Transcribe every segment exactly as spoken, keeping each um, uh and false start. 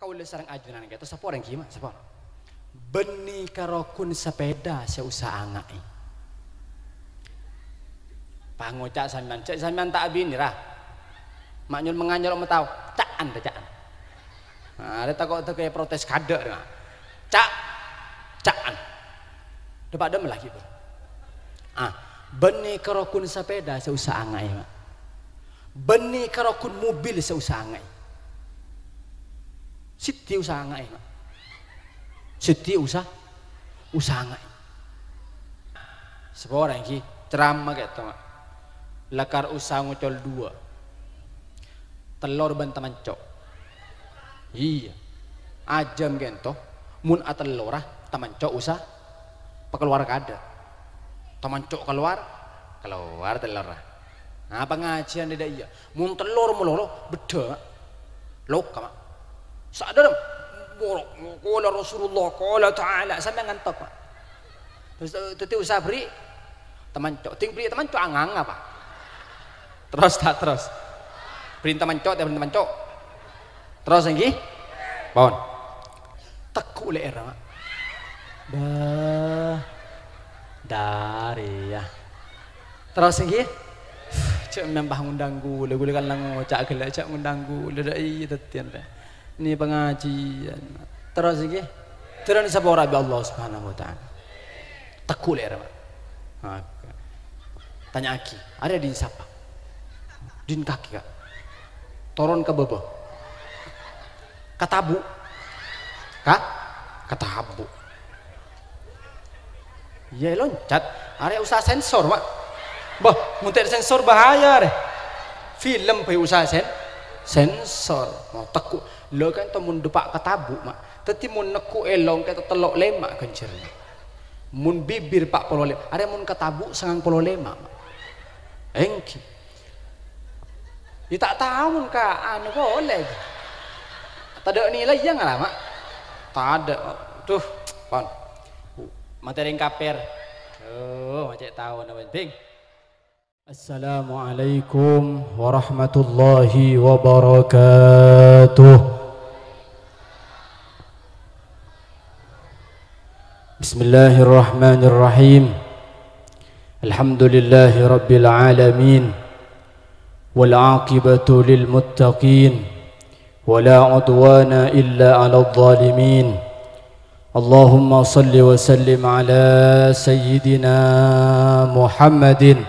Kaulâ sareng ajunan kèto, sapa orèng ghi, Ma'? Sapa? Bânnè karo ghun sapèda sè osa anga'è. Pangoca' sampèyan, jhâ' sampèyan ta' abinè, ra. Ma' nyol-manganyol ma' tao. Ca'an, ra, ca'an. Nah, arè tako' dâgâ èprotes kadâ', ra. Ca', ca'an. Dâpa' dâmma lagi, Bro. Ah, bânnè karo ghun sapèda sè osa anga'è, Ma'. Bânnè karo ghun mobil sè osa anga'è. Sèddhi osa anga'è, Ma'. Sèddhi osa, osa anga'è. Sapa orèng ghi, ceramah kèto, Ma'. Lakar osa ngocol duwâ'. Tellor bân tamanco'. Iyâ. Ajâm kènto, mon atellora, tamanco' osa pakalowar kadâ'. Tamanco' kalowar, kalowar tellorra. Nah, pangajiyân dâ' iyâ. Mon tellor malolo, beddhâ, Ma'. Loka, Ma'. Sadhâjâ, moro, qala Rasulullah, qala Ta'ala, sampèyan ngantok, Ma'. Terros, eh, dhâddhi osa bherri' tamanco'. Dhing bherri' tamanco' anganga, Pa'. Terros ta' terros? Bherri' tamanco', ta' bherri' tamanco'? Terros, èngghi? Pon. Tegghu' lè'èrra, Ma'. Bâh. Dâri, yâ. Terros, èngghi? Jhâ' mèmpah ngundang ghulâ, ghulâ kan la ngoca' ghellâ', jhâ' ngundang ghulâ, dâ' iyâ dhâddhiyân, rè. Nè pangajiyân. Terros, èngghi? Dhârân sapora bi' Allah Subhanahu wa Ta'ala. Tegghu' lè'èrra, Ma'. Oke. Tanya'aghi, arèya dhin sapa? Dhin kakè, Ka'. Toron ka bâbâ. Katabu'. Ka? Katabu'. Iyâ, loncat. Arèya osa sensor, Ma'. Bâh, mon ta' sensor bahaya, rè. Film bhâi osa sen-, sensor. Oh, tegghu'. Lho, kènto mon dâpa' katabu', Ma'. Dhâddhi mon negghu' èlong kèto tello' lèma' ghânjhârânna. Mon bibir pa' polo lèma', arèya mon katabu' sangang polo lèma', Ma'. Èngghi. Yâ ta' tao mon ka anu polè. Tadâ' nilai yâ ngala, Ma'. Tadâ'. Duh, pon. Matè rèng kapèr. Duh, ma' cè' taona bhâi, Bing. Assalamualaikum warahmatullahi wabarakatuh. Bismillahirrahmanirrahim. Alhamdulillahi rabbil alamin. Wal aqibatu lil muttaqin. Wa la udwana illa 'alal zalimin. Allahumma shalli wa sallim ala sayyidina Muhammadin.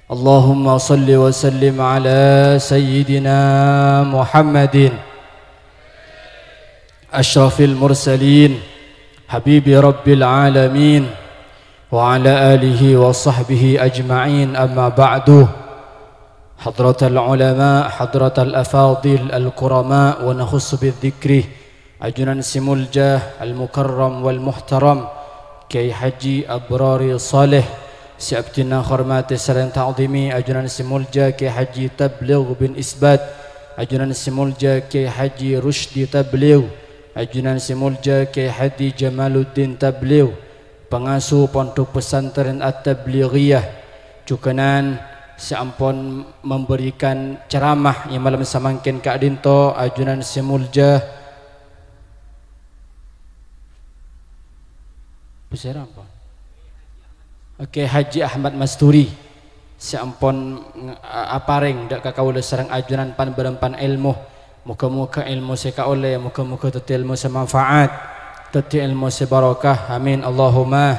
Allahumma shalli wa sallim ala sayyidina Muhammadin, asyrafil mursalin, habibi rabbil alamin, wa ala alihi wa sahbihi ajma'in, amma ba'du. Hadratal ulama, hadratal afadil, al-kurama, wa nakhussu bidzikri ajunan sè molja, al-mukarram wal muhtaram, Kyai Haji Abrari Saleh, sè abdhina hormatè sareng ta'dhimi, ajunan sè molja Kyai Haji Tabligh bin Isbat, ajunan sè molja Kyai Haji Rusdi Tabligh, ajunan sè molja Kyai Haji Jamaluddin Tabligh, pangasuh Pondok Pesantren At-Tablighiyah, jhughânan sè ampon memberikan ceramah è malem samangkèn ka'dinto, ajunan sè molja, Busèra ampon. Oke, Haji Ahmad Masturi, sè ampon ng-, a-, aparèng dâ' ka kaulâ sareng ajunan pan-bârâmpan èlmo. Moghâ-moghâ èlmo sè kaollè, moghâ-moghâ dhâddhi èlmo sè manfaat, dhâddhi èlmo sè barokah. Amin, Allahumma.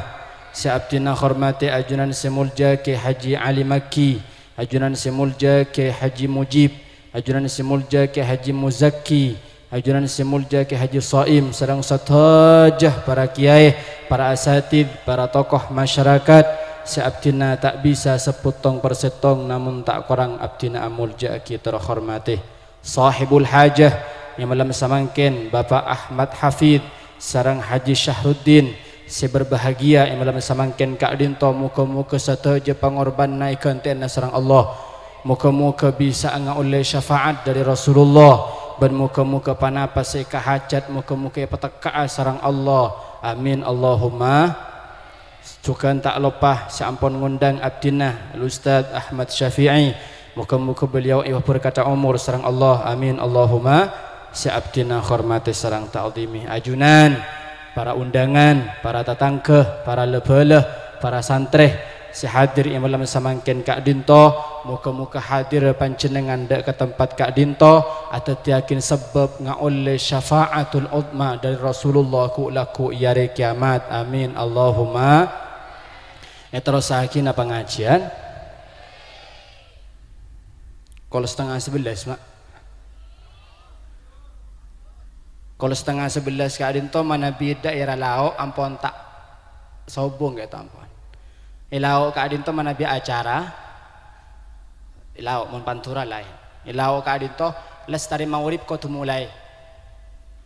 Sè abdhina hormatè ajunan sè molja Kyai Haji Ali Makki, ajunan sè molja Kyai Haji Mujib, ajunan sè molja Kyai Haji Muzakki, ajunan sè molja Kyai Haji Saim, sareng sadhâjâ para kèyaè, para asatidz, para tokoh masyarakat, sè abdhina ta' bisa sebbhut tong per sèttong, namong ta' korang abdhina amolja'aghi tor hormatè. Sahibul hajah, è malem samangkèn, Bapak Ahmad Hafid sareng Haji Syahruddin, sè berbahagia è malem samangkèn ka'dinto, moghâ-moghâ sadhâjâ pangorbhânna èghântè'ana sareng Allah. Moghâ-moghâ bisa'a ngaollè syafaat dâri Rasulullah, bân moghâ-moghâ ponapa sè èkahajhât, moghâ-moghâ èpatekka'a sareng Allah. Amin, Allahumma. Jhughân ta' loppa sè ampon ngondhâng abdhina, Al-Ustadz Ahmad Syafi'i. Moghâ-moghâ beliau èpaberkata omor sareng Allah. Amin, Allahumma. sè abdhina hormatè sareng ta'dhimi. Ajunan, para undangan, para tatangghâ, para la-bhâlâ, para santrè sè hadir è malem samangkèn ka'dhinto, moghâ-moghâ hadir panjhennengngan dâ' ka tempat ka'dhinto, adhâddhiyâghin sabâb ngaollè syafa'atul uzma dâri Rasulullah ghu'-lagghu' è arè kiyamat. Amin. Allahumma. Èterrossaghina pangajiyân. Kol satengnga sabellâs, Ma'. Kol satengnga sabellâs ka'dhinto manabi è daèra Lao' ampon ta' sobung, ghi' ta' ampon. È Lao' ka'dhinto manabi acara, è Lao' mon Pantura laèn. È Lao' ka'dhinto lestari maghrib kodhu molaè.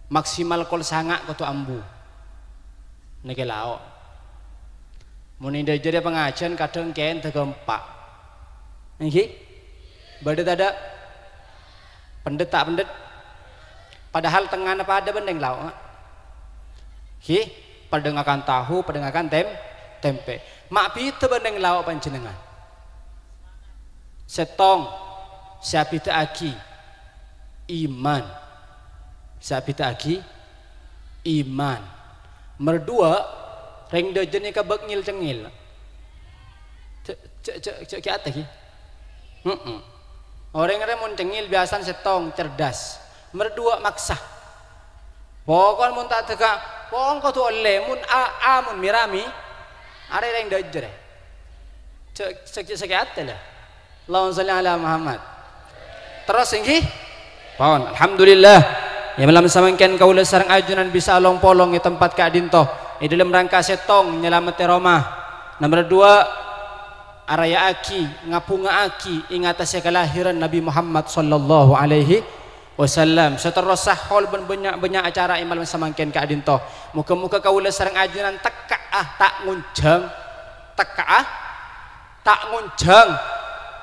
Maksimal kol sanga' kodhu ambu. Nèka è Lao'. Mon è dâjâ rèya pangajiyân kadhâng kèng dâgâmpa'. Èngghi? Bâdâ tadâ'? Pendhet ta' pendhet? Padahal tengngana padâ bân è Lao', ma'. Ghi? Padâ ngakan tahu, padâ ngakan tem-, tempè. Ma' bhidhâ bân è Lao' panjhennengngan. Sèttong sè abhidhâ'aghi iman. Sè abhidhâ'aghi iman. Mardhuwâ', rèng dâjâ nèka bâk ngèl-cengngèl. Jhâ', jhâ', jhâ', jhâ' ghi' atè, ghi? Heeh. Orèng rè mon cengngèl biyasana sèttong, cerdas. Mardhuwâ' maksa. Pokokna mon ta' dâgâ', pokokna kodhu ollè, mon a, a, mon mèrami, arè rèng dâjâ rè. Jhâ', jhâ', jhâ' sakè' atè, la. Allahumma shalli ala Muhammad. Terros, èngghi? Pon, alhamdulillah. È malem samangkèn kaulâ sareng ajunan bisa along-polong è tempat ka'dhinto, è dâlem rangka sèttong nyalamettè roma. Nomer duwâ', araya'aghi, ngabhunga'aghi è ngattassa kalahèran Nabi Muhammad sallallahu alaihi wasallam. Saterrossa hol bân bânnya'-bânnya' acara è malem samangkèn ka'dhinto. Moghâ-moghâ kaulâ sareng ajunan tekka'a ta' ngonjhâng. Tekka'a ta' ngonjhâng.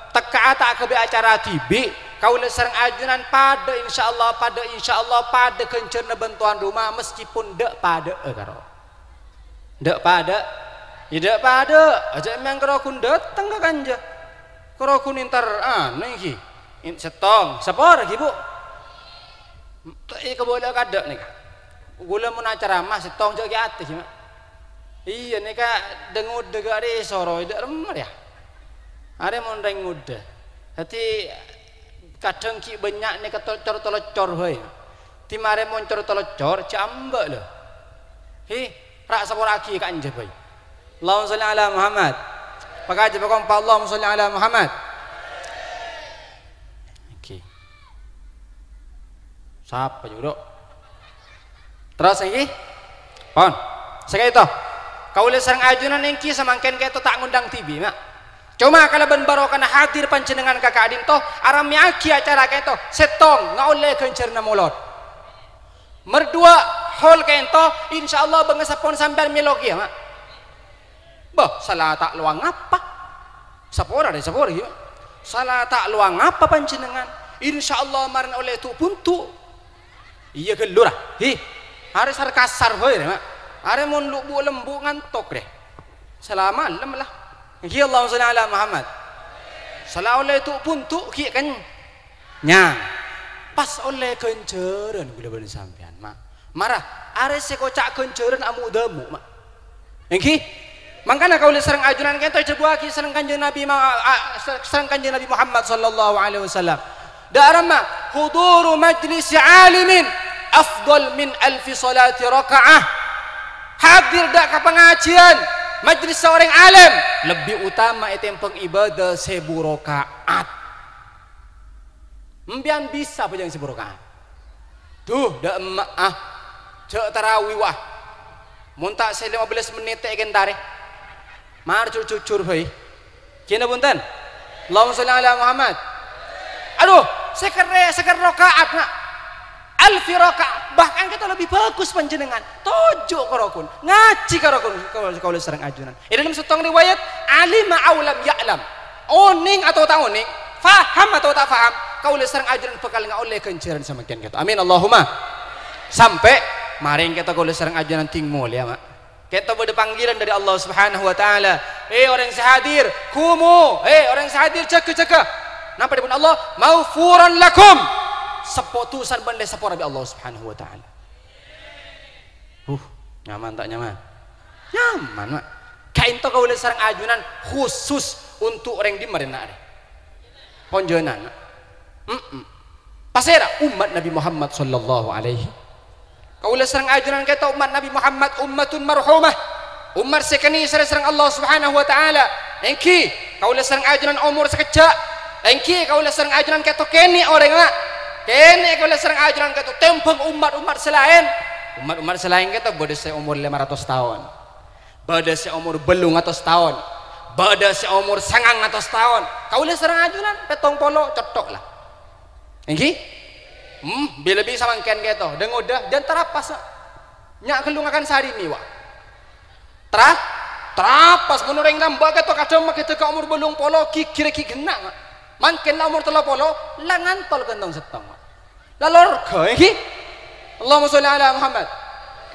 Tekka'a ta' aghâbây acara dhibi'. Kaulâ sareng ajunan padâ, insyaallah, padâ, insyaallah, padâ ghânjhârânna bân towan roma, meskipun dâ' padâ'â karo. Dâ' padâ'. Yâ, dâ' padâ'. Ajâ' mèyang karo ghun dâteng ka kanja. Karo ghun entar, anu, èngghi. In-, sèttong. Sapora, ghi, Bu? Èkabâlâ kadâ' nèka. Ghulâ mon acaramah sèttong jhâ' ghi' atè, ghi, Ma'. Iyâ, nèka dâ-ngodâ ghâ' arè soro, dâ' remma rèya. Arè mon rèng ngodâ. Dhâddhi, kadhâng ghi' bânnya' nèka to-, cor-toloccor bhâi. Dhimma arè mon cor-toloccor, jhâ' amba', lho. Hi, ra' sapora'aghi kanja bhâi. Allahumma shalli ala Muhammad. Pakajâ pakompa, Allahumma shalli ala Muhammad. Oke. Sapa jâ', Bro? Terros, èngghi? Pon. Saka'dinto. Kaulâ sareng ajunan èngghi samangkèn ka'dinto ta' ngondhâng dhibi', Ma'. Coma kalabân barokana hadir panjhennengngan ka ka'dinto, arammèyaghi acara ka'dinto, sèttong ngaollè ghânjhârânna molod. Mardhuwâ', hol ka'dinto, insyaallah bângasappon sampèyan mèlo kèya, Ma'. Bâh, sala ta' lowang apa? Sapora, rè, sapora, yâ. Sala ta' lowang apa panjhennengngan? Insyaallah marèna ollè tu'-buntu'. Iyâ ghâllu, ra. Hi. Arè sar-kasar bhâi, rè, Ma'. Arè mon lu'-, bu'-, lembu' ngantok, rè. Sala malem, la. Èngghi, Allahumma shalli ala Muhammad. Sala ollè tu'-buntu' ghi' kennyang. Pas ollè ghânjhârân ghulâ bân sampèyan, Ma'. Mara, arè sè èkoca' ghânjhârân amu'-dâmu', Ma'. Èngghi? Mangkana kaulâ sareng ajunan ka'dinto èdhâbuwâghi sareng Kanjeng Nabi ma-, a-, a-, sareng Kanjeng Nabi Muhammad sallallahu alaihi wasallam. Dâ' ramma, "Huduru majlisi alimin afdal min alfi shalati raka'ah." Hadir dâ' ka pangajiyân majlis saorèng alim lebbi utama ètèmbhâng ibâdâ sèbu raka'at. Empèyan bisa abhâjâng sèbu raka'at? Dhu, dâ' emma'a. Jhâ' tarawi, wa. Mon ta' sè lèma bellâs mennit ta' èkèntarè. Mar jujur-jujur bhâi. Ghi napa bhunten? Allahumma shalli ala Muhammad. Adu, sèker, sèker raka'at, na'. Alfi raka'ah. Bahkan ka'dinto lebbi bhâghus panjhennengngan. Toju' ka rokon. Ngajhi ka rokon. Kaulâ, kaulâ sareng ajunan. È dâlem sèttong riwayat, alima aw lam ya'lam. Onèng atau ta' onèng, faham atau ta' faham, kaulâ sareng ajunan bhâkal ngaollè ghânjhârân samangkèn ka'dinto. Amin, Allahumma. Sampè' marèng ka'dinto kaulâ sareng ajunan dhing molèya, Ma'. Ka'dinto bâdâ panggilan dâri Allah Subhanahu wa Ta'ala. "Hè, orèng sè hadir, qumu! Hè, orèng sè hadir, jâgâ, jâgâ!" Napa dhâbuna Allah? "Maghfuran lakum." seppo dusana bân lè sapora bi' Allah Subhanahu wa Ta'ala. Huh, nyaman ta' nyaman? Nyaman, Mak. Ka'dinto kaulâ sareng ajunan khusus untuk orèng dimma rèya, Nak, rè? Ponjhângan, Mak. Mm-mm. Pasèra? Ommat Nabi Muhammad sallallahu alaihi. Kaulâ sareng ajunan ka'dinto ommat Nabi Muhammad, ummatun marhumah. Ommat sè èkennèng sarè sareng Allah Subhanahu wa Ta'ala. Èngghi, kaulâ sareng ajunan omor sakejjhâ'. Èngghi, kaulâ sareng ajunan ka'dinto kènè' orèngnga. Kènè' kaulâ sareng ajunan ka'dinto tèmbhâng ommat-ommat sè laèn. Ommat-ommat sè laèn ka'dinto bâdâ sè omor lèma ratos taon. Bâdâ sè omor bâllung atos taon. Bâdâ sè omor sangang atos taon. Kaulâ sareng ajunan pèttong polo cotthok la. Èngghi? Hmm, bilâ bi' samangkèn ka'dinto. Dâ-ngodâ, jhân tarapas, Mak. Nya' ghâllu ngakan sarimi, wa. Tra-, tarapas, mon orèng lambâ' ka'dinto kadhâng maghi dâ' ka omor bâllung polo, ghighirrâ ghi' ghenna', Mak. Mangkèn la omor tello polo, la ngantol ghântong sèttong, Mak. La lorga, èngghi? Allahumma sholli ala Muhammad.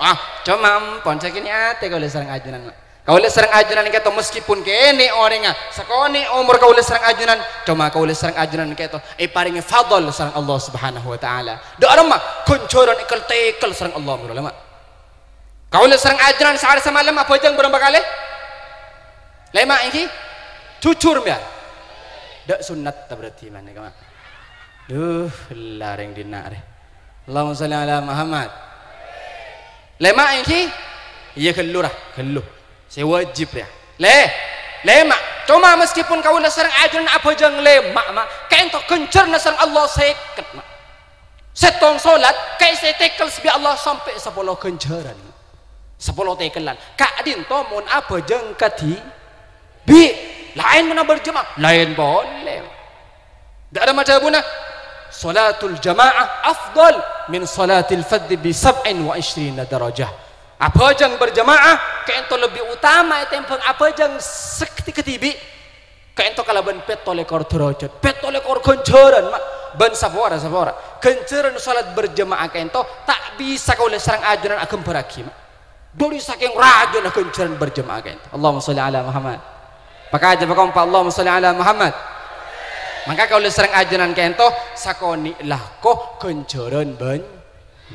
Ah, coma ampon sakènè' atè kaulâ sareng ajunan, Mak. Kaulâ sareng ajunan ka'dinto meskipun kènè' orèngnga, sakonè' omor kaulâ sareng ajunan, coma kaulâ sareng ajunan ka'dinto èparèngè fadl sareng Allah Subhanahu wa Ta'ala. Dâ' remma ghânjhârân èkel-tèkel sareng Allah, mèra la, Mak. Kaulâ sareng ajunan saarè samalem abhâjâng bârâmpa kalè? Lèma', èngghi? Jujur, mèya? Dâ' sunnat ta' berarti, man, nèka, Mak. Duh, la rèng dinna' rè. Allahumma sholli ala Muhammad. Lèma', èngghi? Iyâ, ghâllu, ra, ghâllu. Sè wajib, rèya. Lè-, lèma'. Coma meskipun kaulâ sareng ajunan abhâjâng lèma', Mak, ka'dinto ghânjhârânna sareng Allah sèket, Mak. Sèttong solat, ka'issa' ètèkel bi' Allah sampè' sapolo ghânjhârân. Sapolo tèkellan. Ka'dinto mon abhâjâng kadhibi', laèn mon aberjamaah, laèn polè. Dâ' remma dhâbuna, "Sholatul jama'ah afdal min sholatil fadzi bi sab'in wa isyrina darajah." Abhâjâng berjamaah ka'dinto lebbi utama ètèmbhâng abhâjâng sè kadhibi'. Ka'dinto kalabân pètto lèkor dârâjhât, pètto lèkor ghânjhârân, Mak. Bân sapora, sapora. Ghânjhârân solat berjamaah ka'dinto ta' bisa kaulâ sareng ajunan aghâmbhârraghi, Mak. Dhâri sakèng rajâna ghânjhârân berjamaah ka'dinto. Allahumma sholli ala Muhammad. Pakajâ pakompa, Allahumma sholli ala Muhammad. Mangka kaulâ sareng ajunan ka'dinto sakonè' lako ghânjhârân bân-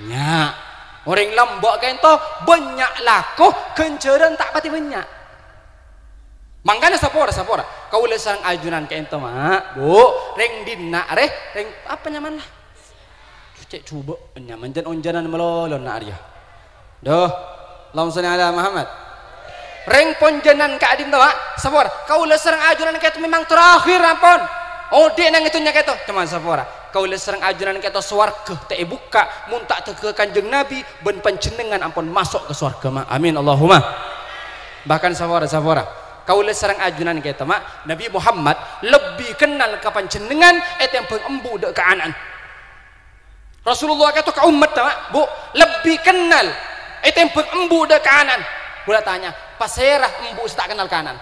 Nya'. Orèng lambâ' ka'dinto bânnya' lako, ghânjhârân ta' patè bânnya'. Mangkana sapora, sapora. Kaulâ sareng ajunan ka'dinto, Ma', Bu', rèng dinna' rè, rèng apa nyamana? Cè' jhubâ' nyaman jân-onjhânan malolo na' rèya. Duh, Allahumma sholli ala Muhammad. Rèng ponjhânan ka'dinto, Pak. Sapora. Kaulâ sareng ajunan ka'dinto memang terakhir ampon. Odi' neng è dhunnya ka'dinto. Coma sapora. Kaulâ sareng ajunan ka'dinto sowarghâ ta' èbukka' mon ta' dâgghâ Kanjeng Nabi bân panjhennengngan ampon maso' ka sowarghâ, Ma'. Amin, Allahumma. Bahkan sapora, sapora. Kaulâ sareng ajunan ka'dinto, Ma', Nabi Muhammad lebbi kennal ka panjhennengngan ètèmbhâng embu' dâ' ka ana'na. Rasulullah ka'dinto ka ommatta, Ma', Bu', lebbi kennal ètèmbhâng embu' dâ' ka ana'na. Kaulâ tanya, pasèra embu' sè ta' kennal ka ana'na?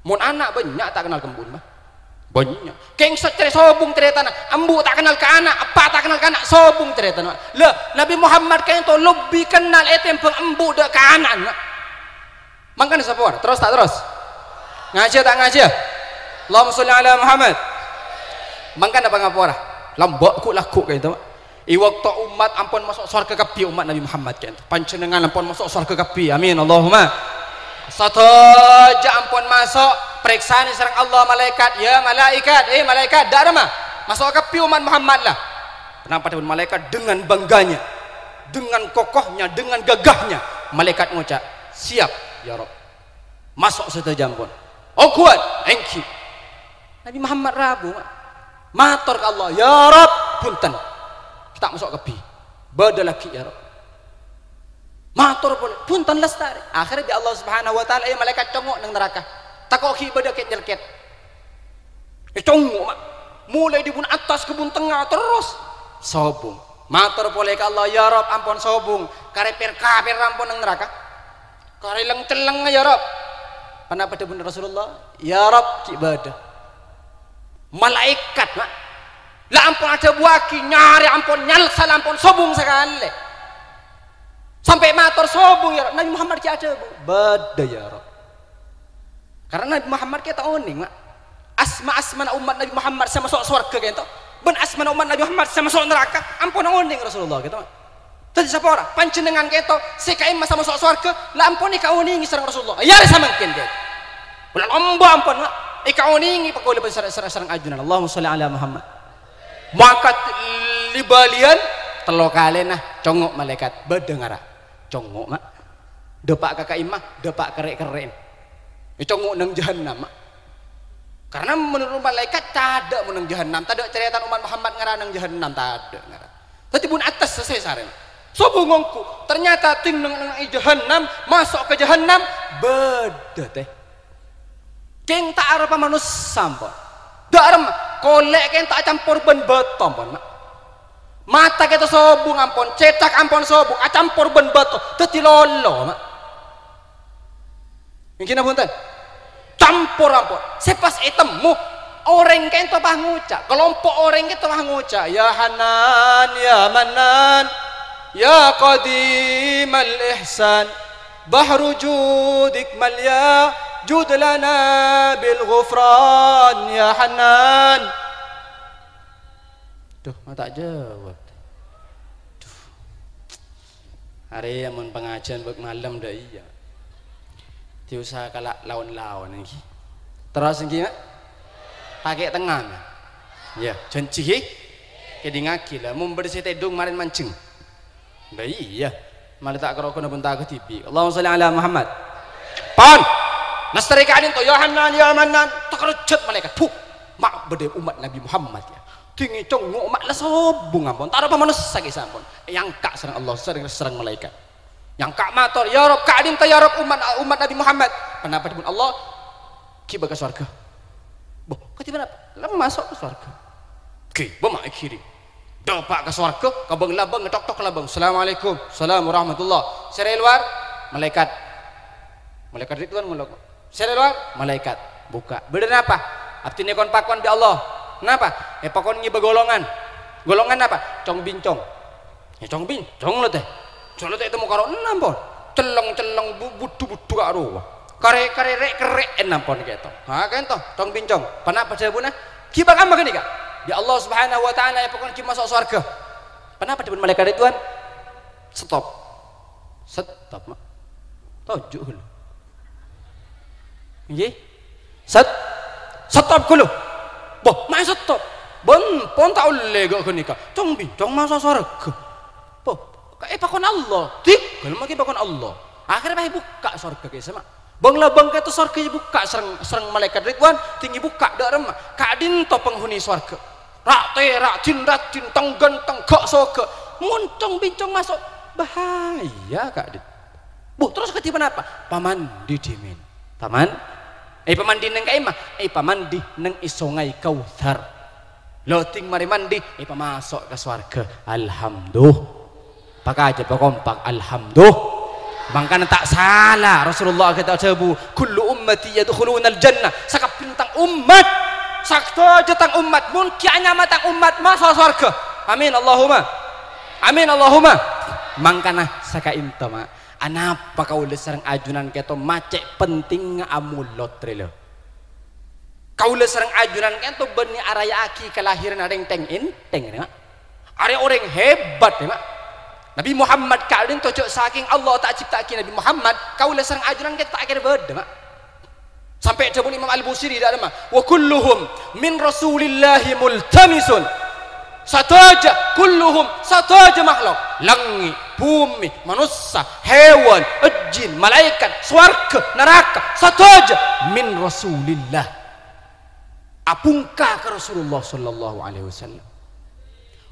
Mon ana' bânnya' ta' kennal ka embu'na, Ma'. Bânnya'. Kèng sè carè sobung carètana, embu' ta' kennal ka ana', eppa' ta' kennal ka ana', sobung carètana, Ma'. Lah, Nabi Muhammad ka'dinto lebbi kennal ètèmbhâng embu' dâ' ka ana'na, Ma'. Mangkana sapora, terros ta' terros? Ngajhi ta' ngajhi? Allahumma sholli ala Muhammad. Mangkana pangapora? Lambâ' ghu'-lagghu' ka'dinto, Ma'. È bâkto ommat ampon maso' sowarghâ kabbhi ommat Nabi Muhammad ka'dinto. Panjhennengngan ampon maso' sowarghâ kabbhi. Amin. Allahumma. Sadhâjâ ampon maso', parèksanè sareng Allah malaèkat. Ya malaèkat, eh malaèkat, dâ' remma. Maso' kabbhi ommat Muhammad la. Kenapa? Dâbuna malaèkat dengan bangganya, dengan kokohnya, dengan gagahnya. Malaèkat ngoca', "Siap, ya Rabb." Maso' sadhâjâ ampon. Ongguwân, èngghi. Nabi Muhammad rabu, Ma'. Mator ka Allah, "Ya Rabb, bhunten. Ta' maso' kabbhi. Bâdâ laghi', ya Rabb." Mator polè, "Bhunten, lastarè." Akhèrra bi' Allah Subhanahu wa Ta'ala, "Ayo malaèkat, congo' neng naraka. Tako' ghi' bâdâ kèt-nyelkèt." Ècongo', Ma'. Molaè dâbuna attas ka bun tengnga terros sobung. Mator polè ka Allah, "Ya Rabb, ampon sobung. Karè pèr-kapèr ampon neng naraka." Karè leng-celleng, ya Rabb. Ponapa dâbuna Rasulullah? Ya Rabb, ghi' bâdâ. Malaèkat, Ma'. La ampon adhâbuwâghi, nyarè ampon, nyalsal ampon, sobung sakalè. Sampè' mator sobung, ya Rabb. Nabi Muhammad ghi' adhâbu, "Bâdâ, ya Rabb." Karna Nabi Muhammad ka'dinto onèng, Ma'. Asma-asmana ommat Nabi Muhammad sè maso' sowarghâ ka'dinto. Bân asmana ommat Nabbhi Muhammad sè maso' naraka, ampon onèng Rasulullah, gitu. Dhâddhi sapora, panjhennengngan kèto sè ka'imma sè maso' sowarghâ, la ampon èkaonèngè sareng Rasulullah. Iyâ, rè samangkèn, gitu. Bulâ lomba ampon, Pak. Èkaonèngè pakolè sareng, sareng, sareng ajunan. Allahumma shalli ala Muhammad. Mangkat li-bâliyân tello kalèna, congngo' malaèkat, bâdâ ngara. Congngo', Ma'. Dâpa' ka ka'imma, dâpa' ka rè'-kerrè'na. Ècongngo' neng jahannam, Ma'. Karna menurut malaèkat, tadâ' mon neng jahannam, tadâ' carètana ommat Muhammad ngara neng jahannam, tadâ' ngara. Dhâddhi bun attas sè sarèna. Sobung ongghu, ternyata tèng neng, neng è jahannam, maso' ka jahannam, bâdâ, tè. Kèng ta' aropa manossa, ampon. Dâ' remma, kolè' kèng ta' acampor bân bâto, ampon, Ma'. Mata kèto sobung, ampon, cèthak, ampon, sobung, acampor bân bâto, dhâddhi lolo, Ma'. Èngghi napa bhunten? Campor ampon. Sè pas ètemmo, orèng kènto pas ngoca'. Kalompo' orèng kènto pas ngoca', "Ya Hannan, ya Mannan, ya Qadimal Ihsan, bahru judik malya, jud lana bil ghufran, ya Hannan." Duh, ma' ta' jawab. Duh. Arè ampon pangajiân bâk malem dâ' iyâ. Diusaha kala' laon-laon èngghi. Terros èngghi, Ma'? Pakè' tengnga, Ma'. Iyâ, jhânjhi, ghi? Kèdingngaghi, la, mon bâdâ sè tèdung marèn manjheng. Bâ iyâ. Malè ta' karokonan pon ta' kadhibi'. Allahumma shalli ala Muhammad. Pon. Lestari ka'dinto, "Ya Hannan, ya Mannan." Takerjhât malaèkat. Puh. Ma' bâdâ ommat Nabbhi Muhammad, iyâ. Dingèng congngo' ma' la sobung ampon. Ta' aropa manossa kèya sampon. Èangka' sareng Allah, sareng, sareng malaèkat. Èangka' mator, "Ya Rabb, ka'dinto, ya Rabb, ommat, ommat Nabbhi Muhammad." Ponapa dhâbuna Allah? "Ghibâ ka sowarghâ." Bo, kadhi ponapa? La maso' ka sowarghâ. Ghibâ ma' èghiring. Dâpa' ka sowarghâ, ka bâng-labâng, ngetok-tok ka labâng. "Assalamualaikum." "Salam warahmatullah." "Sè rè lowar?" "Malaèkat." "Malaèkat Ridwan ngolok." "Sè rè lowar?" "Malaèkat." Bukka'. "Bâdâ napa?" "Abdhina èkon-pakon bi' Allah." "Napa?" "Èpakon ngibâ golongan." "Golongan napa?" "Cong-bincong." "Yâ, cong-bincong la, tè. Jhâ' la tè ètemmo karo enna' pon. Celleng-celleng bu-, budhu-budhu ka'rowa. Karè-, karè rè'-kerrè'en ampon kèto." "Ha, kènto, cong-bincong. Ponapa dhâbuna?" "Ghibâ kamma ghânèka. Bi' Allah Subhanahu wa Ta'ala èpakon ghibâ maso' sowarghâ." "Ponapa dhâbuna Malaèkat Ridwan?" "Stop." "Stop, Ma'." "Toju' ghâllu." "Èngghi?" "Set-, stop ghâllu." "Bo, ma' stop?" "Bân, pon ta' ollè ghâ-, ghânèka. Cong-bincong maso' sowarghâ." "Bo, ka-, èpakon Allah." "Dhigghâl ma' èpakon Allah." Akhèrra pas èbukka' sowarghâ kèya, Ma'. Bâng-labâng kèto sowarghâ èbukka' sareng, sareng Malaèkat Ridwan, dingèng èbukka' dâ' remma. Ka'dinto panghuni sowarghâ. Ra'-tèra', din-raddhin, tang-ghânteng, ghâ'-soghâ'. Mon cong-bincong maso', bahaya, ka'dinto. Bu, terros kadhi ponapa? Pamandi dhimèn. Paman-, èpamandi neng ka'imma? Èpamandi neng è Songay Kautsar. Loding marè mandi, èpamaso' ka sowarghâ. Alhamdulillah. Pakajâ pakompak, alhamdulillah. Mangkana ta' sala Rasulullah kèta adhâbu, "Kullu ummati yadkhulunal jannah." Sakabbhina tang ommat, sadhâjâ tang ommat, mon ghi' anyama tang ommat, maso' sowarghâ. Amin, Allahumma. Amin, Allahumma. Mangkana saka'dinto, Ma'. Anapa kaulâ sareng ajunan kèto ma' cè' pentingnga amolot rè la? Kaulâ sareng ajunan kèto bânnè araya'aghi kalahèranna rèng tèng-èntèng rè, Ma'. Arè orèng hebat rè, Ma'. Nabbhi Muhammad ka'dinto jhâ' sakèng Allah ta' cipta'aghi Nabbhi Muhammad, kaulâ sareng ajunan kèto ta' kèra bâdâ, Ma'. Sampè' dhâbuna Imam Al-Busiri dâ' remma, "Wa kulluhum min Rasulillahi multamisun." Sadhâjâ, kulluhum, sadhâjâ makhlok, langngè', bhumè, manossa, hèwan, jin, malaèkat, sowarghâ, naraka, sadhâjâ min Rasulillah. Abhungka ka Rasulullah sallallahu alaihi wasallam.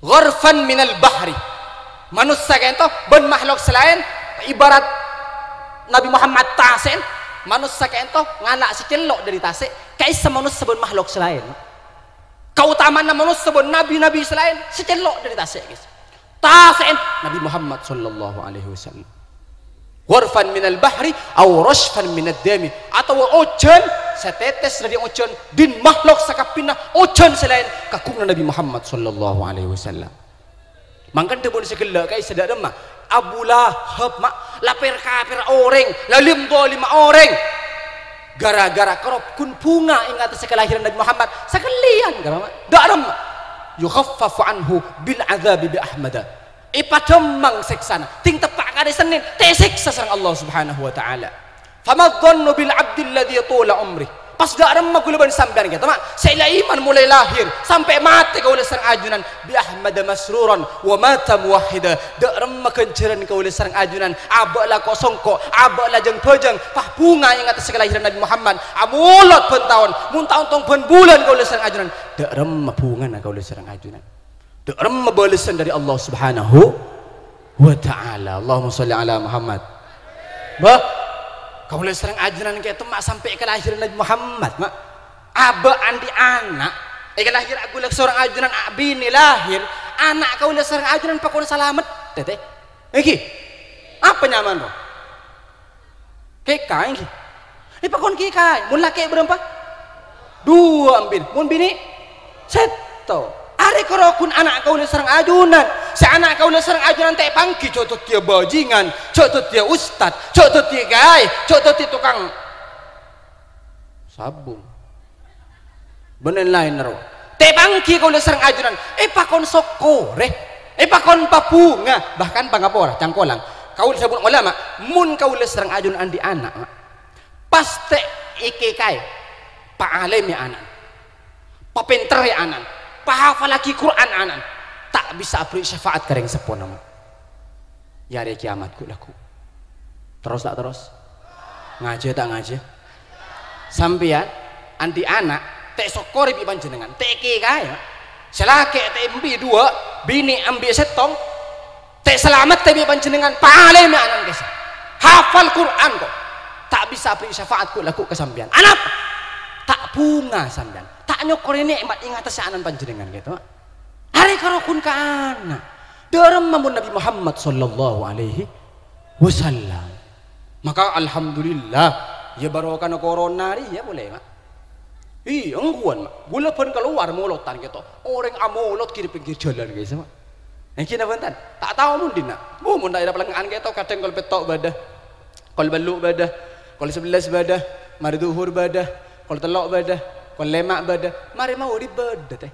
Gharfan minal bahri. Manossa kènto bân makhlok sè laèn, ibarat Nabbhi Muhammad tasè'en, manossa kènto ngala' sè cèllo' dâri tasè', ka'issa manossa bân makhlok sè laèn. Kaotamana manossa bân nabbhi-nabbhi sè laèn sè cèllo' dâri tasè', guys. Tasè'en Nabbhi Muhammad sallallahu alaihi wasallam. Gharfan minal bahri aw rasyfan minad dami, otabâ ojhân sè tètès dâri ojhân, din makhlok sakabbhina ojhân sè laèn kagunganna Nabbhi Muhammad sallallahu alaihi wasallam. Mangkana dhâbuna sè ghellâ' ka'issa dâ' remma, Abu Lahab, Ma', la per-kapèra orèng, la lem-dolema orèng. Gara-gara karo ghun bhunga è ngattassa kalahèran Nabbhi Muhammad, sakellèyan, gara-, Ma'. Dâ' remma. Yukhaffafu anhu bil adzabi bi Ahmada. Èpadhâmmang sèksana. Ding teppa' ka arè Sennèn, ta' èsèksa sareng Allah Subhanahu wa Ta'ala. Fama dzannu bil abdil ladzi tula umrih. Pas dâ' remma ghulâ bân sampèyan kèto, ma', sè la iman molaè lahèr sampè' matè kaulâ sareng ajunan bi Ahmada masruran wa mata muwahhida. Dâ' remma ghânjhârân kaulâ sareng ajunan, abâ' la ko'-songko', abâ' la jâng-bhâjâng, pas bhunga è ngattassa kalahiran Nabbhi Muhammad, amolot bân taon, mon ta' ontong bân bulân kaulâ sareng ajunan, dâ' remma bhungana kaulâ sareng ajunan. Dâ' remma bâlessan dâri Allah Subhanahu wa Ta'ala. Allahumma shalli ala Muhammad. Bâh, kaulâ sareng ajunan kèto ma' sampè' kalahiran Nabbhi Muhammad, ma'. Abâ' andi' ana', èkalahèra' ghulâ sareng ajunan, a-, binè lahèr, ana' kaulâ sareng ajunan pakon salamet, tètè. Èngghi. Apa nyamana rowa? Kèkaè, èngghi. Èpakon kèkaè. Mon lakè' bârâmpa? Duwâ' embi'na. Mon binè'? Sèttong. Arè karo ghun ana' kaulâ sareng ajunan. Sè ana' kaulâ sareng ajunan ta' èpangghi jhâ' dhâddhiyâ bhâjingan, jhâ' dhâddhiyâ ustad, jhâ' dhâddhiyâ kaè, jhâ' dhâddhiyâ tokang sabung. Bân laèn-laènna rowa. Ta' èpangghi kaulâ sareng ajunan, èpakon sokkorè, èpakon pabhunga, bahkan pangapora, cangkolang. Kaulâ sabun ulama, mon kaulâ sareng ajunan andi' ana', ma', pastè èkèkaè, pa'alèmè ana'na, papènterrè ana'na, pahafallaghi Qur'an ana'na, ta' bisa aberri' syafaat ka rèng seppona, ma'. È arè kèyamat ghu'-lagghu'. Terros ta' terros? Ngajhi ta' ngajhi? Sampèyan andi' ana', ta' èsokkorè bi' panjhennengngan, ta' èkèkaè. Sè lakè' ta' embi' duwâ', binè' embi' sèttong, ta' èsalamettè bi' panjhennengngan, pa'alèmè ana'na kèsa. Hafal Qur'an ko'. Ta' bisa aberri' syafaat ghu'-lagghu' ka sampèyan. Anapa? Ta' bhunga sampèyan. Ta' nyokkorè nè'mat è ngattassa ana'na panjhennengngan kèto. Arè karo ghun ka ana'. Dâ' remma mon Nabbhi Muhammad sallallahu alaihi wasallam. Maka alhamdulillah, iyâ barokana corona rèya polè, ma'. Iyâ, èngghuwân, ma'. Ghulâ bân kalowar molotan kèto. Orèng amolot ghi' è pèngghir jhâlân, guys, ma'. Èngghi napa bhunten? Ta' tao mon dinna'. Bu, mon daerah Palèngngan kèto kadhâng kol pètto' bâdâ. Kol bâllu' bâdâ. Kol sabellâs bâdâ. Marè dhuhur bâdâ. Kol tello' bâdâ. Kol lèma' bâdâ. Marè maghrib bâdâ, tè.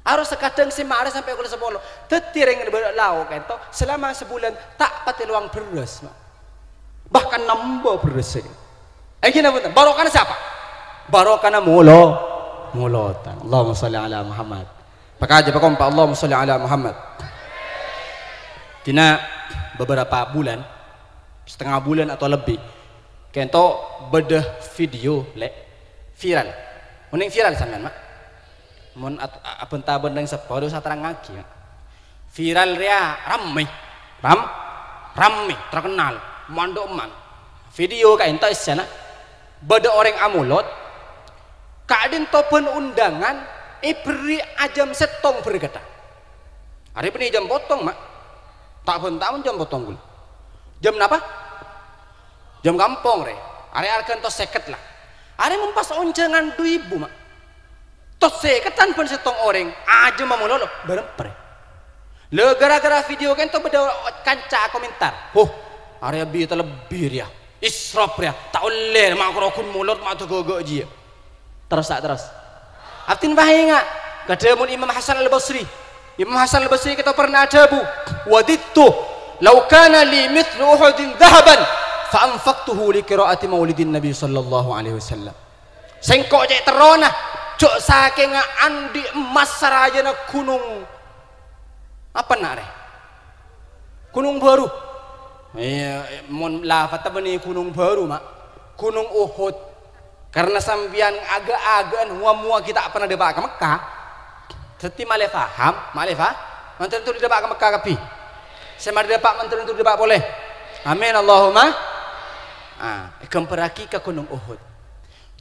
Arè sakadhâng sè marè sampè' kol sapolo. Dhâddhi rèng bâdâ lao kèto, selama sabulân ta' patè lowang bherrâs, ma'. Bahkan nambâ bherrâs. Èngghi napa bhunten? Barokana sapa? Barokana molo-, molotan. Allahumma shalli ala Muhammad. Pakajâ pakompa, Allahumma shalli ala Muhammad. Dinna' beberapa bulan, setengah bulan atau lebih, kèto bâdâ video, lè', viral. Onèng viral sampèyan, ma'? Mon at-, a-, abhânta bân rèng seppo, ta' osa terrangngaghi, ma'. Viral rèya rammè. Ram-, rammè, terkenal. Mandhâ' emman. Video ka'ènto essèna. Bâdâ orèng amolot, ka'dinto bân undangan èberri' ajâm sèttong berkata. Arè bânnè jâm potong, ma'. Ta' bhânta mon jâm potong ghulâ. Jâm napa? Jâm kampong, rè. Arè arghâna tos sèket, la. Arè mon pas onjhângan du èbu, ma'. Tos sèketan bân sèttong orèng, ajâm malolo, bârâmpa, rè. La, gara-gara video kènto bâdâ kanca akomentar, "Huh, arèya bi-, talebbi rèya. Israf rèya. Ta' ollè, ma' karo ghun molot, ma' togâgâ jiyâ." Terros, ta' terros? Abdhina pas ènga' ka dhâbuna Imam Hasan Al-Basri. Imam Hasan Al-Basri kèto pernah adhâbu, "Wadidtu law kana li mithlu Uhudin dhahaban fa anfaqtuhu li qira'ati maulidin Nabi sallallahu alaihi wasallam." Sèngko' cè' terrona, jhâ' sakènga andi' emmas sarajâna ghunong, apa na', rè? Ghunong Bâru. Iyâ, mon lafadhdhâ bânnè Ghunong Bâru, ma'. Ghunong Uhud. Karna sampèyan aga-agaan wa-, mowa ghi' ta' pernah dâpa' ka Mekkah. Dhâddhi malè paham, malè pa-, mantri tuli dâpa' ka Mekkah kabbhi. Sè marè dâpa' mantri tuli dâpa' polè. Amin, Allahumma. Ah, èghâmbhârraghi ka Ghunong Uhud.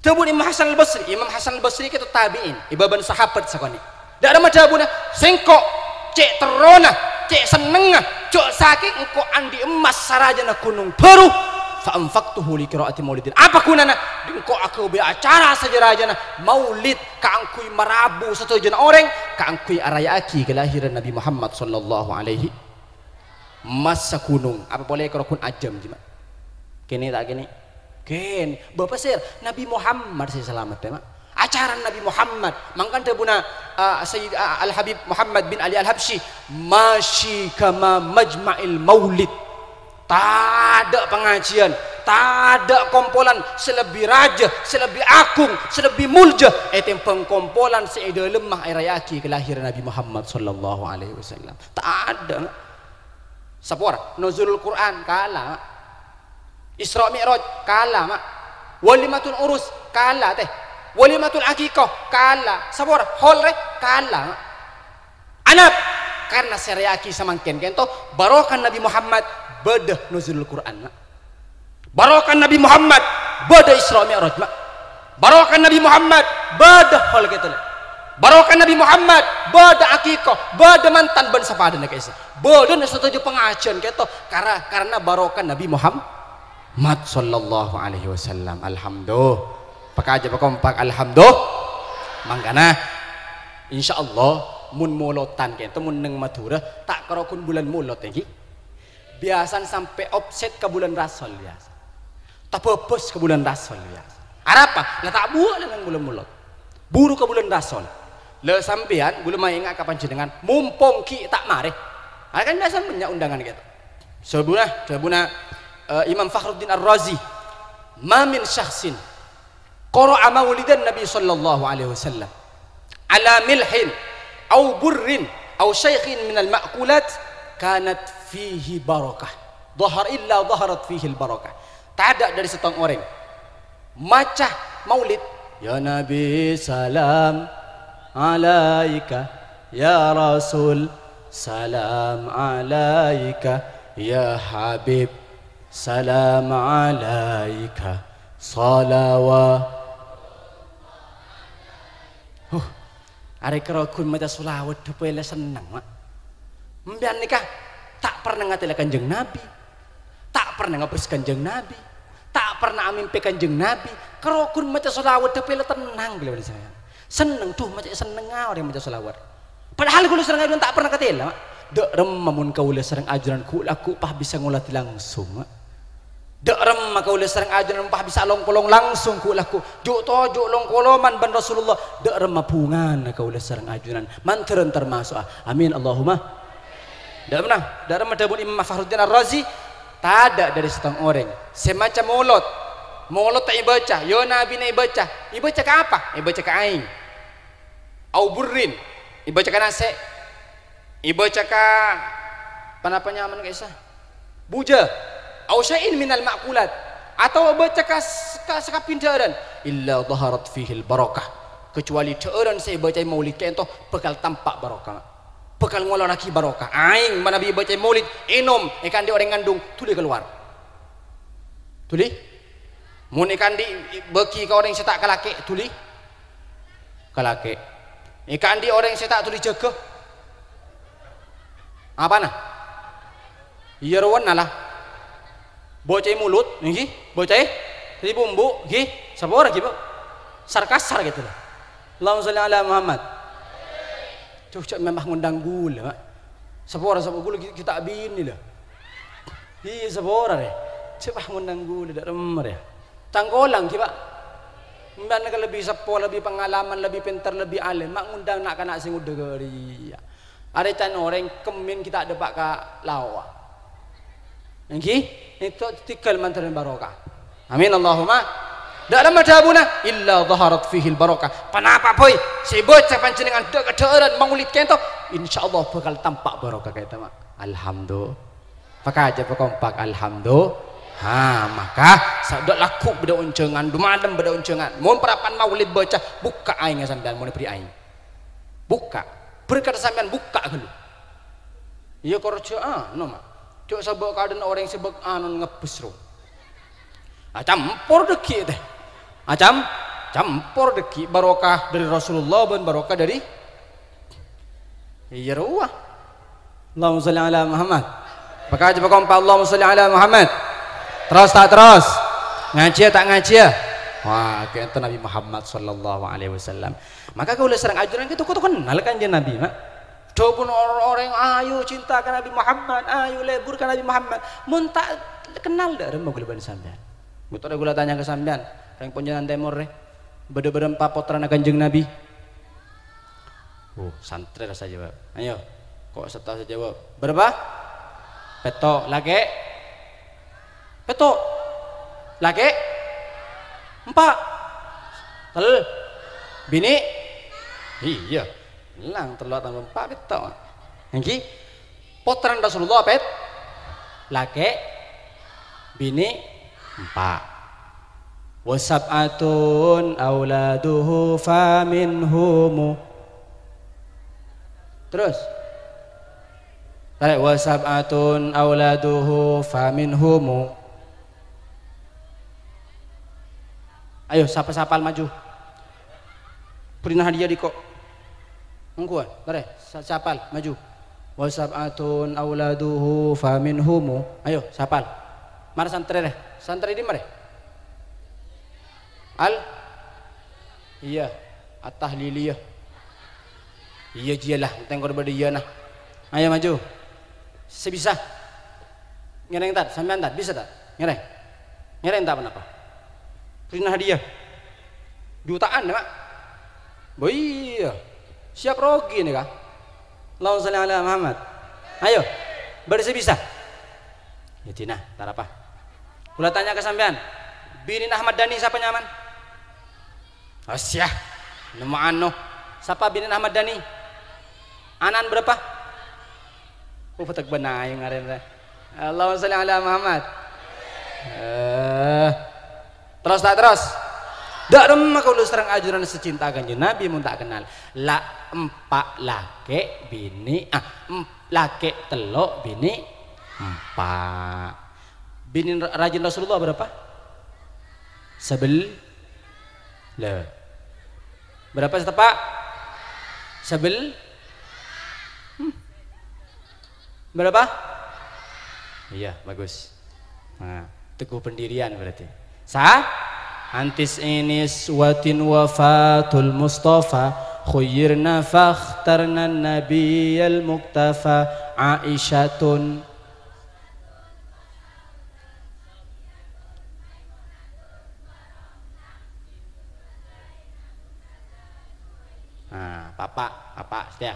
Dhâbuna Imam Hasan Al-Basri, Imam Hasan Al-Basri kèto tabi'in, è bâbâna sahabat sakonè'. Dâ' remma dhâbuna, "Sèngko' cè' terrona, cè' sennengnga, jhâ' sakèng engko' andi' emmas sarajâna Ghunong Bâru, fa anfaqtuhu li qira'ati maulidin." Apa ghunana? Engko' aghâbây acara sajâ-rajâna maulid kaangghuy marabu sadhâjâna orèng, kaangghuy araya'aghi kalahiran Nabi Muhammad sallallahu alaihi Massa ghunong, apa polè karo ghun ajâm, jhi, ma'? Kènè' ta' kènè'? Kènè'. Bâpa sèr, Nabi Muhammad sè salamet, yâ, ma'. Acara Nabi Muhammad, mangkana dhâbuna, eh, Sayyid, eh, Al-Habib Muhammad bin Ali Al-Habsyi, "Masyi kama majma'il maulid." Tadâ' pangajiyân, tadâ' kompolan sè lebbi rajâ, sè lebbi agung, sè lebbi molja ètèmbhâng kompolan sè è dâlemma èraya'aghi kalahiran Nabi Muhammad sallallahu alaihi wasallam. Tadâ'. Sapora, Nuzulul Quran, kala. Isra Mi'raj, kala, ma'. Walimatul Urus, kala, tè. Walimatul Aqiqah, kala. Sapora, hol rè, kala, ma'. Anapa? Karna sè èraya'aghi samangkèn kènto, barokah Nabi Muhammad bâdâ Nuzulul Quran, ma'. Barokah Nabi Muhammad bâdâ Isra Mi'raj, ma'. Barokah Nabi Muhammad bâdâ hol kèto, lè. Barokah Nabi Muhammad bâdâ aqiqah, bâdâ mantan bân sapadâna ka'issa'. Bâdâna sadhâjâ pangajiyân kèto kara-, karna barokah Nabi Muhammad sallallahu alaihi wasallam. Alhamdulillah. Pakajâ pakompak, alhamdulillah. Mangkana, insyaallah, mon molotan kèto, mon neng Madhurâ, ta' karo ghun bulân Molod, ènggi. Biyasana sampè' offset ka bulân Rasol, biyasa. Tabâbâs ka bulân Rasol, biyasa. Arapa? La ta' buwâ' la neng bulân Molod. Buru ka bulân Rasol. La sampèyan, bulâ maènga' ka panjhennengngan, mompong ghi' ta' marè. Arè kan biyasa bânnya' ondhângan kèto. Sabuna, sabuna, eh, Imam Fakhruddin Ar-Razi, "Ma min syakhsin qara'a maulidan Nabi sallallahu alaihi wasallam ala milhin aw burrin aw syai'in minal ma'kulat kanat fihi barakah. Dhahar illa dhaharat fihil barakah." Tadâ' dhâri sèttong orèng maca maulid, "Ya Nabi, salam alaika, ya Rasul, salam alaika, ya Habib, salam alaika, salawat." Huh, arè karo ghun maca shalawat dhâ' pèlè senneng, ma'. Empèyan nèka ta' pernah ngatèla Kanjeng Nabi, ta' pernah ngabâs Kanjeng Nabi, ta' pernah amèmpè Kanjeng Nabi, karo ghun maca shalawat dhâ' pèlè tennang ghâllu bân sampèyan. Senneng, dhu, maca sennengnga orèng maca shalawat. Padahal kaulâ sareng ajunan ta' pernah katèla, ma'. Dâ' remma mon kaulâ sareng ajunan ghu'-lagghu' pas bisa ngolatè langsung, ma'. Dâ' remma kaulâ sareng ajunan pas bisa long-polong langsung ghu'-lagghu'. Ju'-toju' long-koloman bân Rasulullah. Dâ' remma bhungana kaulâ sareng ajunan. Mandhâr tamaso'a. Amin, Allahumma. Dâ' remma, dâ' remma dhâbuna Imam Fakhruddin Ar-Razi, tadâ' dhâri sèttong orèng sè maca molod. Molod ta' èbâca, ya Nabina èbâca. Èbâca ka apa? Èbâca ka aèng. Au burrin, èbâca ka nasè'. Èbâca ka, ponapa nyamana ka'issa? Bujâ. Au syai'in minal ma'kulat. Atawa bâca ka s-, ka sakabbhiyân dhâ'ârân. Illa dhaharat fihil barakah. Kecuali dhâ'ârân sè èbâcaè maulid ka'ènto bhâkal tampa' barokah. Bhâkal ngolarraghi barokah. Aèng manabi èbâcaè maulid, ènom, èkaandi' orèng ngandung, dhuli kalowar. Dhuli? Mon èkaandi' bâgi ka orèng sè ta' kalakè', dhuli? Kalakè'. Èkaandi' orèng sè ta' dhuli jâgâ. Apana? Iyâ rowa nala. Bâcaè molod, ènggi? Bâcaè? Dhâddhi bumbu, ènggi? Sapora, ènggi, Bu? Sar-kasar gitu loh. Allahumma sholli ala Muhammad. Duh, jhâ' mèmpa ngondhâng ghulâ, Ma'. Sapora, sapora ghulâ ghi-, ghi' ta' abinè, la. Iyâ, sapora, rè. Jhâ' pas ngondhâng ghulâ, dâ' remma, rè. Cangkolang, ghi, Pa'. Sampèyan kalebbi seppo, lebbi pangalaman, lebbi pènter, lebbi alim. Ma' ngondhâng na'-kana' sè ngodâ ghâriyâ. Arè can orèng kemmèn ghi' ta' dâpa' ka laowa. Ènggi, ènto tèghâl mandhâr barokah. Amin, Allahumma. Dâ' remma dhâbuna, "Illa dhaharat fihil barakah." Ponapa bhâi sè èbâca panjhennengngan dâ' ka dhâ'ârân maulid ka'ènto? Insyaallah bhâkal tampa' barokah ka'ènto, Ma'. Alhamdulillah. Pakajâ pakompak, alhamdulillah. Ha, maka sa-, dâ' lagghu' bâdâ onjhângan, dâ' malem bâdâ onjhângan. Mon parappa'na maulid bâca, bukka' aèngnga sampèyan, mon èberri' aèng. Bukka'. Berkat sampèyan bukka' ghâllu. Iyâ, kor jhâ' anu, Ma'. Jhâ' sabâ' kadhâna orèng sè bâk-, anu ngebbes, ro. Acampor dâggi', tè. Acam-, campor dâggi'. Barokah dâri Rasulullah bân barokah dâri, iyâ, rowa. Allahumma sholli ala Muhammad. Pakajâ pakompak, Allahumma sholli ala Muhammad. Terros ta' terros? Ngajhiyâ ta' ngajhiyâ? Wah, ka'ènto Nabi Muhammad sallallahu alaihi wasallam. Maka kaulâ sareng ajunan ka'ènto kodhu kennal Kanjeng Nabi, Ma'. Dhâbuna or-, orèng, "Ayo cinta ka Nabi Muhammad, ayo lebur ka Nabi Muhammad." Mon ta' kennal, dâ' remma ghulâ bân sampèyan. Motorè ghulâ tanya ka sampèyan, rèng Ponjhângan Tèmor rè. Bâdâ bârâmpa pottrana Kanjeng Nabi? Oh, santrè rassa jâwâb. Ayo, ko' sèttong sè jâwâb. Bârâmpa? Pètto'. Lakè'? Pètto'. Lakè'? Empa'. Tel-, binè'? Iyâ. Lang tello' tambâ empa' pètto'. Èngghi? Pottrana Rasulullah pèt-, lakè', binè', empa'. "Wa sab'atun auladuhu faminhumu." Terus. Tarik, "Wa sab'atun auladuhu faminhumu." Ayo, sapa sè apal maju. Bherri'na hadiah diko'. Ongghuwân, tarè, sa-, sè apal maju. "Wa sab'atun auladuhu faminhumu." Ayo, sè apal. Mara santrè rè. Santrè dimma rè? Al? Iyâ, At-Tahliliyah. Iyâ, jiyâ la, tèngkor bâdâ iyâna. Ayo maju. Sè bisa. Ngèrèng, Tad, sampèyan, Tad, bisa, Tad? Ngèrèng. Ngèrèng, Tad, ponapa? Bherri'na hadiah. Jutaan, ya, Pak? Bo iyâ. Siap rogi nèka. Allahumma shalli ala Muhammad. Ayo. Bâdâ sè bisa? Yâ, dina, tarapa. Kaulâ tanya ka sampèyan. Binèna Ahmad Dhani sapa nyamana? Asyah, nemmo ano. Sapa binèna Ahmad Dhani? Ana'na bârâmpa? Oh, petek bânayeng arèna. Allahumma shalli ala Muhammad. Eh. Terros ta' terros? Dâ' remma kaulâ sareng ajunan sè cinta Kanjeng Nabi mon ta' kennal. La empa' lakè' binè', ah, em-, lakè' tello' binè' empa'. Binè ra-, rajina Rasulullah bârâmpa? Sabellâ. Bârâmpa sè teppa'? Sabel-, hmm. Bârâmpa? Iyâ, bagus. Nah, teguh pendirian berarti. Sa-, antis inis watin wafatul Mustafa khuyyirna fakhtarna nabiyal muktafa Aisyatun. Nah, papa', papa' satèya.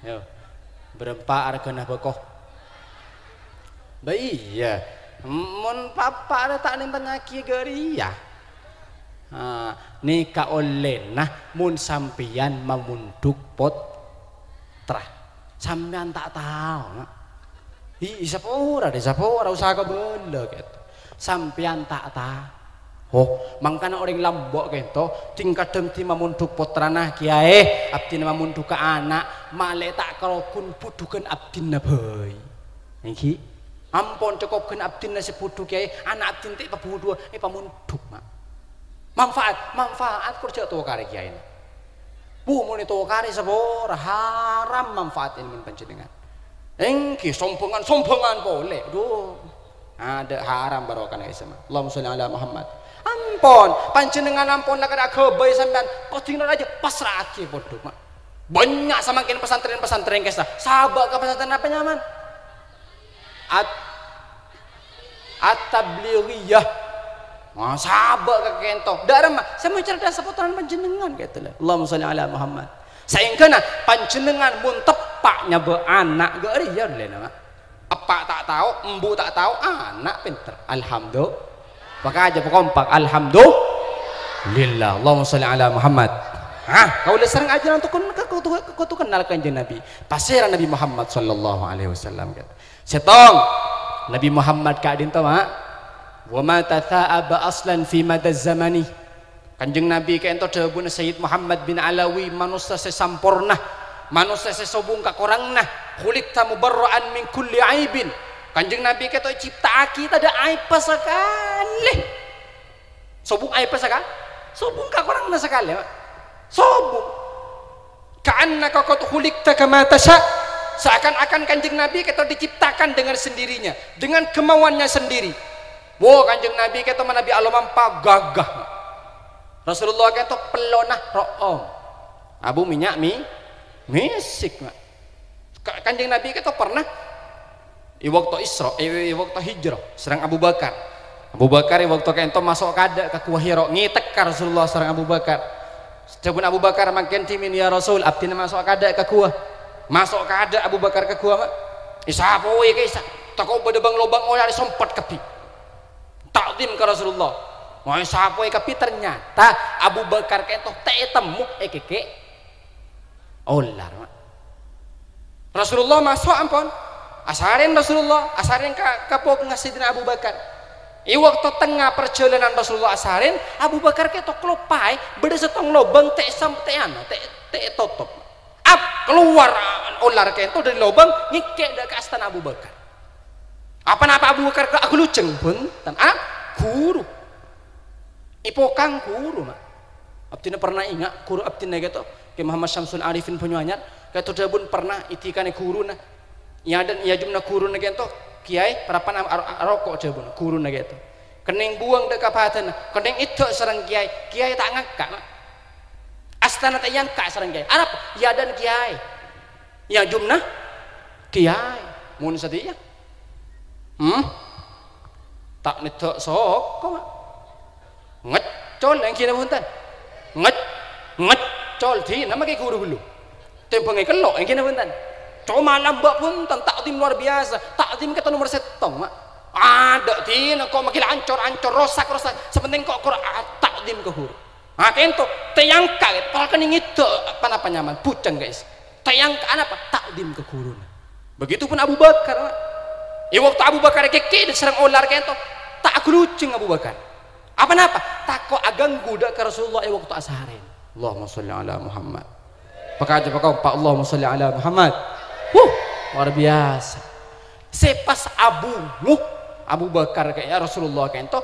Yo. Bârâmpa arghâna bhâko? Bâ iyâ. Mon papa' rè ta' nèntèngngaghi ghâriyâ. Ah, nèka ollèna mon sampèyan mamondhuk pottra. Sampèyan ta' tao, na'. Hi, sapora, dâ', sapora, usaha kabâlâ, gitu. Sampèyan ta' tao. Oh, mangkana orèng Lombok kento, dhing kadhâng dhimma mondhuk pottrana, "Kèyaè, abdhina mamondhughâ ana', malè ta' kalogghun budhughân abdhina bhâi." Èngghi? Ampon cokobghân abdhina sè budhu, Kèyaè, ana' abdhina ta' èpabudhuwâ, èpamondhuk, Ma'. Manfaat, manfaat, kor jhâ' tokarè kèyaèna. Bu, mon ètokarè sapora, haram manfaat èlmona panjhennengngan. Èngghi, sombhângan-sombhângan polè. Duh. Adâ' haram barokana ka'issa', Ma'. Allahumma sholli ala Muhammad. Ampon, panjhennengngan ampon la kadhâ' aghâbây sampèyan, kodhing rajâ, pasra'aghi pondhuk, Ma'. Bânnya' samangkèn pesantren-pesantren ka'issa'. Sabâ' ka pesantren apa nyamana? At-, At-Tablighiyah. Wah, sabâ' ka kento. Dâ' remma, sè mon cerdas sapottrana panjhennengngan, kèto la. Allahumma sholli ala Muhammad. Saèngghâna panjhennengngan mon teppa' nyabâ' ana' ghâriyâ ollèna, Ma'. Eppa' ta' tao, embu' ta' tao, ana' pènter. Alhamdulillah. Pakajâ pakompak. Alhamdulillah. Allahumma sholli ala Muhammad. Hah, kaulâ sareng ajunan tokon-, ka-, ka-, ka-, kennal Kanjeng Nabi. Pasèra Nabi Muhammad sallallahu alaihi wasallam, kèto. Sèttong, Nabi Muhammad ka'dinto, Ma'. "Wa ma tatha'aba aslan fi madaz zamani." Kanjeng Nabi ka'dinto dhâbuna Sayyid Muhammad bin Alawi, manossa sè samporna, manossa sè sobung kakoranganna, "Khuliqta mubarra'an min kulli aibin." Kanjeng Nabi ka'dinto ècipta'aghi tadâ' aèbbhâ sakalè. Sobung aèbbhâ saka-, sobung kakoranganna sakalè, Ma'. Sobung. "Ka'annaka qad khuliqta kama tasya'." Seakan-akan Kanjeng Nabi ka'dinto diciptakan dengan sendirinya, dengan kemauannya sendiri. Wo, Kanjeng Nabi ka'dinto manabi alomampa gagah. Rasulullah ka'dinto pellona ro'om. Abu minyak mi-, misik, Ma'. Ka-, Kanjeng Nabi ka'dinto pernah è bâkto Isra, è, è bâkto hijrah sareng Abu Bakar. Abu Bakar è bâkto ka'dinto maso' kaadâ' ka Ghuwa Hira, ngètek ka Rasulullah sareng Abu Bakar. Dhâbuna Abu Bakar, "Mangkèn dhimèn, ya Rasul, abdhina maso' kaadâ' ka ghuwa." Maso' kaadâ' Abu Bakar ka ghuwa, Pak. Èsapowè ka'issa', tako' bâdâ bâng-lobâng ollè sompet kabbhi. Ta'zim ka Rasulullah. Wah, èsapowè kabbhi, ternyata Abu Bakar ka'dinto ta' ètemmo èkèkè' olar, Pak. Rasulullah maso' ampon. Asarèn Rasulullah, asarèn ka, ka poknga Sayyidina Abu Bakar. È bâkto tengnga parjhâlânan Rasulullah asarèn, Abu Bakar ka'dinto kaloppaè, bâdâ sèttong lobâng ta' èsam-, ta' èano, ta', ta' ètotop. Ap, kalowar olar ka'dinto dâri lobâng, ngèkè' dâ' ka astana Abu Bakar. Apa napa Abu Bakar ka aghulujeng? Bhunten, a, ghuru. Èpokang ghuru, Ma'. Abdhina perna enga' ghuru abdhina ka'dinto, Kè Muhammad Syamsul Arifin Banyuanyar, ka'dinto dhâbuna perna èdikanè ghuruna. È adâ'na, è ajumma ghuruna ka'dinto, "Kèyaè, parappa'na aro-, aroko'," dhâbuna ghuruna ka'dinto. Kennèng buwâng dâ' ka bâdânna, kennèng èdâ' sareng kèyaè, kèyaè ta' ngangka', Ma'. Astana ta' èangka' sareng kèyaè. Arapa? È adâ'na kèyaè. È ajumma kèyaè. Mon satèya. Hmm? Ta' nèdâ' soko, Ma'. Ngeccol, ènggi napa bhunten? Ngec-, ngeccol, dina makè ghuru ghâllu. Tèmbhâng èkello', ènggi napa bhunten? Coma lambâ' bhunten, ta'zim luar biasa. Ta'zim ka'dinto nomer sèttong, Ma'. Adâ' dina ko' makè la ancor-ancor, rosak-rosak. Sè pentèng ko', ko', ah, ta'zim ka ghuru. Ah, ka'dinto, ta' èangka', padahal kennèng èdâ', pa-napa nyamana, bujâng, guys. Ta' èangka', anapa? Ta'zim ka ghuruna. Begitupun Abu Bakar, Ma'. È bâkto Abu Bakar èkèkè' sareng olar ka'dinto, ta' aghulujeng Abu Bakar. Apa napa? Tako' aghânggu dâ' ka Rasulullah è bâkto asarèn. Allahumma sholli ala Muhammad. Pakajâ pakompa', Allahumma sholli ala Muhammad. Wuh, luar biasa. Sè pas abungo Abu Bakar ka'dinto, Rasulullah ka'dinto,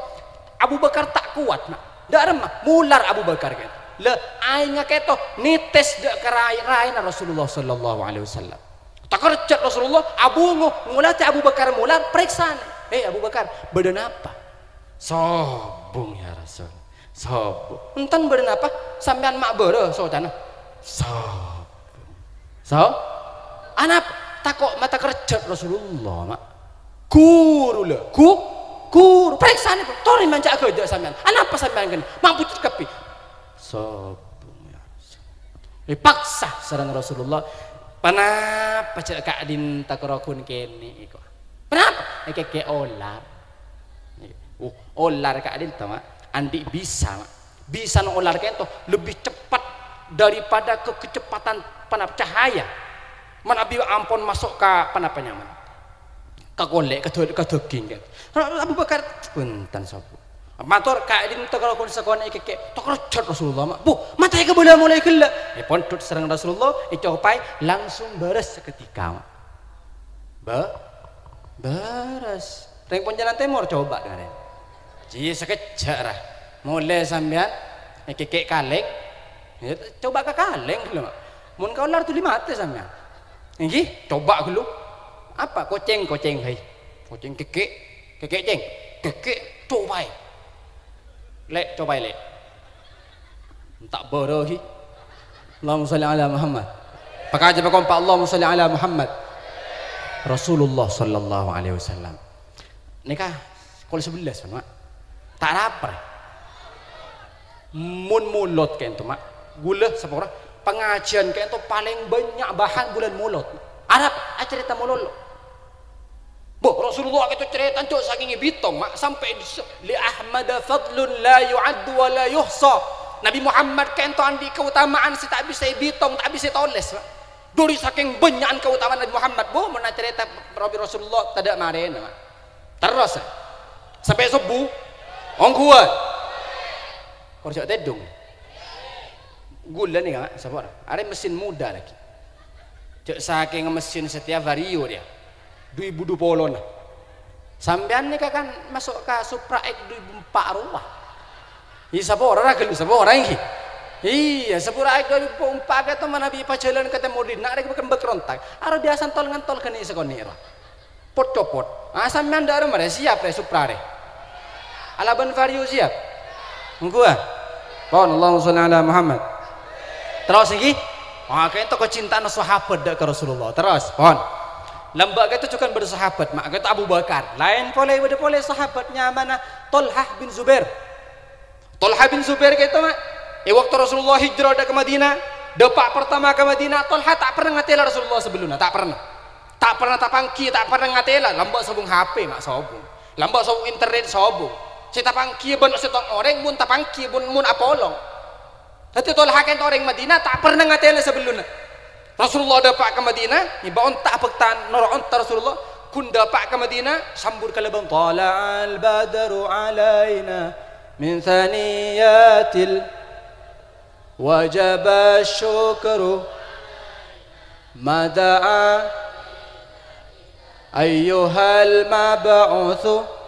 Abu Bakar ta' kowat, Ma'. Dâ' remma, molar Abu Bakar ka'dinto. La, aèngnga ka'dinto nètès dâ' ka raè-, raèna Rasulullah sallallahu alaihi wasallam. Takerjhât Rasulullah, abungo, ngolatè Abu Bakar molar, parèksanè. "Eh, Abu Bakar, bâdâ napa?" "Sobung, ya Rasul. Sobung." "Enten bâdâ napa? Sampèyan ma' bârâ socana." "Sobung." So? Anapa? Tako' mata kerjhât Rasulullah, Ma'. Ghuru, la. Ghu-, ghuru. Parèksanè, torè manca' aghâjâ' sampèyan. Anapa sampèyan kènè? Ma' bhucet kabbhi. Sobung, ya Rasul. Èpaksa sareng Rasulullah. "Panapa jhâ' ka'dinto karo ghun kènè', ko'?" Ponapa? Èkèkè' olar. Uh, olar ka'dinto, Ma'. Andi' bisa, Ma'. Bisana olar ka'dinto lebbi ceppet daripada ke-, kecepatan panap cahaya. Manabi ampon maso' ka panapa nyamana. Ka kolè', ka dâ-, ka dâging, kan. Abu Bakar, "Bhunten, Sobung." Mator ka'dinto karo kon-, sakonè' èkèkè', takerjhât Rasulullah, Ma'. Bu, matè kabâlâ molaè ghellâ'. Èpondhut sareng Rasulullah, ècopaè, langsung bârâs saketika, Ma'. Ba-, bârâs. Rèng Poncanan Tèmor coba' dengarè. Jiyâ sakejjhâ' ra. Molè sampèyan èkèkè' kalèng. Ya, coba' ka kalèng ghâllu, Ma'. Mon ka olar dhuli matè sampèyan. Ènggi, coba' ghâllu. Apa? Kocèng, kocèng, hai. Kocèng kèkè'. Kèkè', cèng. Kèkè', cobaè. Lè', cobaè, Lè'. Ta' bârâ, hi. Allahumma sholli ala Muhammad. Pakajâ pakompa', Allahumma sholli ala Muhammad. Rasulullah sallallahu alaihi wasallam. Nèka kol sabellâs, Ma'. Ta' raper. Mon molod ka'dinto, Ma'. Ghulâ sapora. Pangajiyân ka'dinto palèng bânnya' bahan bulân molod. Arapa? Acarèta mololo. Bu, Rasulullah ka'dinto carèta jhâ' sakèng è bitong, Ma', sampè' di-, "Li Ahmada fadlun la yu'addu wa la yuhsa." Nabi Muhammad ka'dinto andi' kaotama'an sè ta' bisa èbitong, ta' bisa ètolès, Ma'. Dâri sakèng bânnya'an kaotama'an Nabi Muhammad, bu, mon acarèta robbi Rasulullah, tadâ' marèna, Ma'. Terros, sampè' sobbhu, ongghuwân. Kor jhâ' tèdung. Ghulâ nèka, Ma', sapora. Arèya mesin muda lagi. Jhâ' sakèng mesin Setia Vario rèya. Du èbu du polona. Sampèyan nèka kan maso' ka Supra X du èbu empa' rowa. Iyâ, sapora ra ghâllu, sapora ènggi. Iyâ, Supra X du èbu empa' ka'dinto manabi pajhâlân ka Tèmor Dina, arèya bâk-, bâk rontak. Arèya biyasa ntol-ngantol ghâni' sakonè' rowa. Pot-copot. Ah, sampèyan dâ' remma rè, siap rè, Supra rè. Alabân Vario siap? Ongghuwân. Pon, Allahumma sholli ala Muhammad. Terros ènggi. Ah, ka'dinto kacintaanna sahabat dâ' ka Rasulullah. Terros, pon. Lambâ' kèto jhughân bâdâ sahabat, ma' kèto Abu Bakar. Laèn polè, bâdâ polè sahabat nyamana Tolhah bin Zubair. Tolhah bin Zubair kèto, ma', è bâkto Rasulullah hijrah dâ' ka Madinah, dâpa' partama ka Madinah, Tolhah ta' pernah ngatèla Rasulullah sabellunna, ta' pernah. Ta' pernah tapangghi, ta' pernah ngatèla, lambâ' sobung H P, ma', sobung. Lambâ' sobung internet, sobung. Sè tapangghi bân sèttong orèng, mon tapangghi, mon, mon apolong. Dhâddhi Tolhah kèto orèng Madinah, ta' pernah ngatèla sabellunna. Rasulullah dâpa' ka Madinah, ngibâ onta abhâktan, noro' onta Rasulullah, ghun dâpa' ka Madinah, sambut kalabân, "Thala'al badru 'alaina min thaniyatil wajaba syukru mada'a ayyuhal mab'utsu."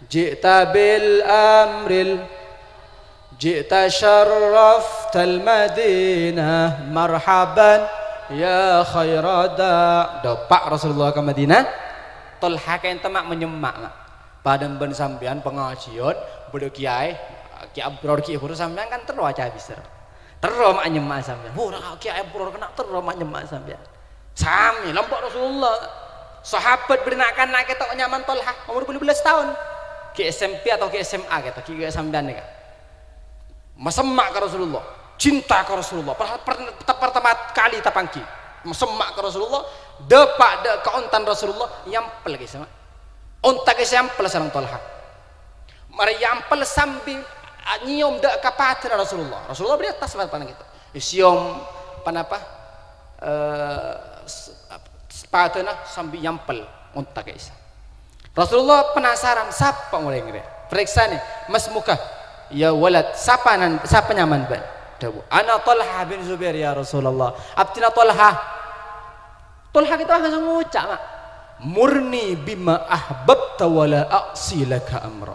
Ji'ta bil amril, ji'ta syarraftal Madinah, marhaban ya khaira da'. Dâpa' Rasulullah ka Madinah, Tolhah kèto, ma', manyemma', ma'. Padâ bân sampèyan pangajiyân, bâdâ kèyaè, Kè Abror, Kè Abror, sampèyan kan terro aca biser. Terro ma' nyemma' sampèyan. Wah, Kè Abror kèna terro ma' nyemma' sampèyan. Samè lambâ' Rasulullah. Sahabat bâdâ na'-kana' kèto nyamana Tolhah, omor bâllu bellâs taon. Ghi' S M P atau ghi' S M A kèto, ghi' sampèyan nèka. Masemma' ka Rasulullah, cinta ka Rasulullah. Per-, per-, pertama kali tapangghi. Masemma' ka Rasulullah, dâpa' dâ' ka ontan Rasulullah, èampel ghi' sama. Onta ghi' èampel sareng Tolhah. Marè èampel sambi, a, nyèyom dâ' ka padâna Rasulullah. Rasulullah bâdâ è attas panèka. Èsèyom, ponapa? Eh, s-, s-, padâna sambi èampel onta ka'issa'. Rasulullah penasaran, "Sapa orèng rèya?" Parèksanè, "Masmuka, ya walad, sapa nan, sapa nyamana bâ'na?" Dhâbu, "Ana Thalhah bin Zubair, ya Rasulullah." Abdhina Thalhah. Thalhah kèto langsung ngoca', ma', "Murni bima ahbabta wa la a'si laka amra."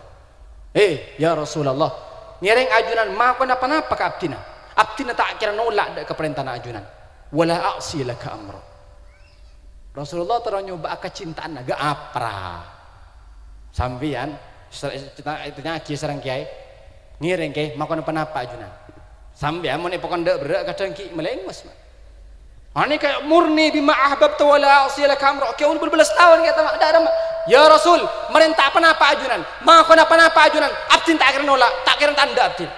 "Eh, ya Rasulullah, ngèrèng ajunan makon pa-napa ka abdhina. Abdhina ta' kèra nolak dâ' ka parèntana ajunan. Wa la a'si laka amra." Rasulullah terro nyobâ'â kacintaanna, "Ghi' apra. Sampèyan, ser-, cita-, ètanya'aghi sareng kèyaè, ngèrèng kèyaè, makon pa-napa ajunan. Sampèyan mon èpakon dâ' berrâ' kadhâng ghi' malèngos, ma'." Anèka murni bima ahbabta wa la a'si laka amra. Kèya omor bâllu bellâs taon kèto, ma', dâ' remma. "Ya Rasul, marènta pa-napa ajunan. Makon pa-napa ajunan. Abdhina ta' kèra nolak, ta' kèra tandhâ abdhina."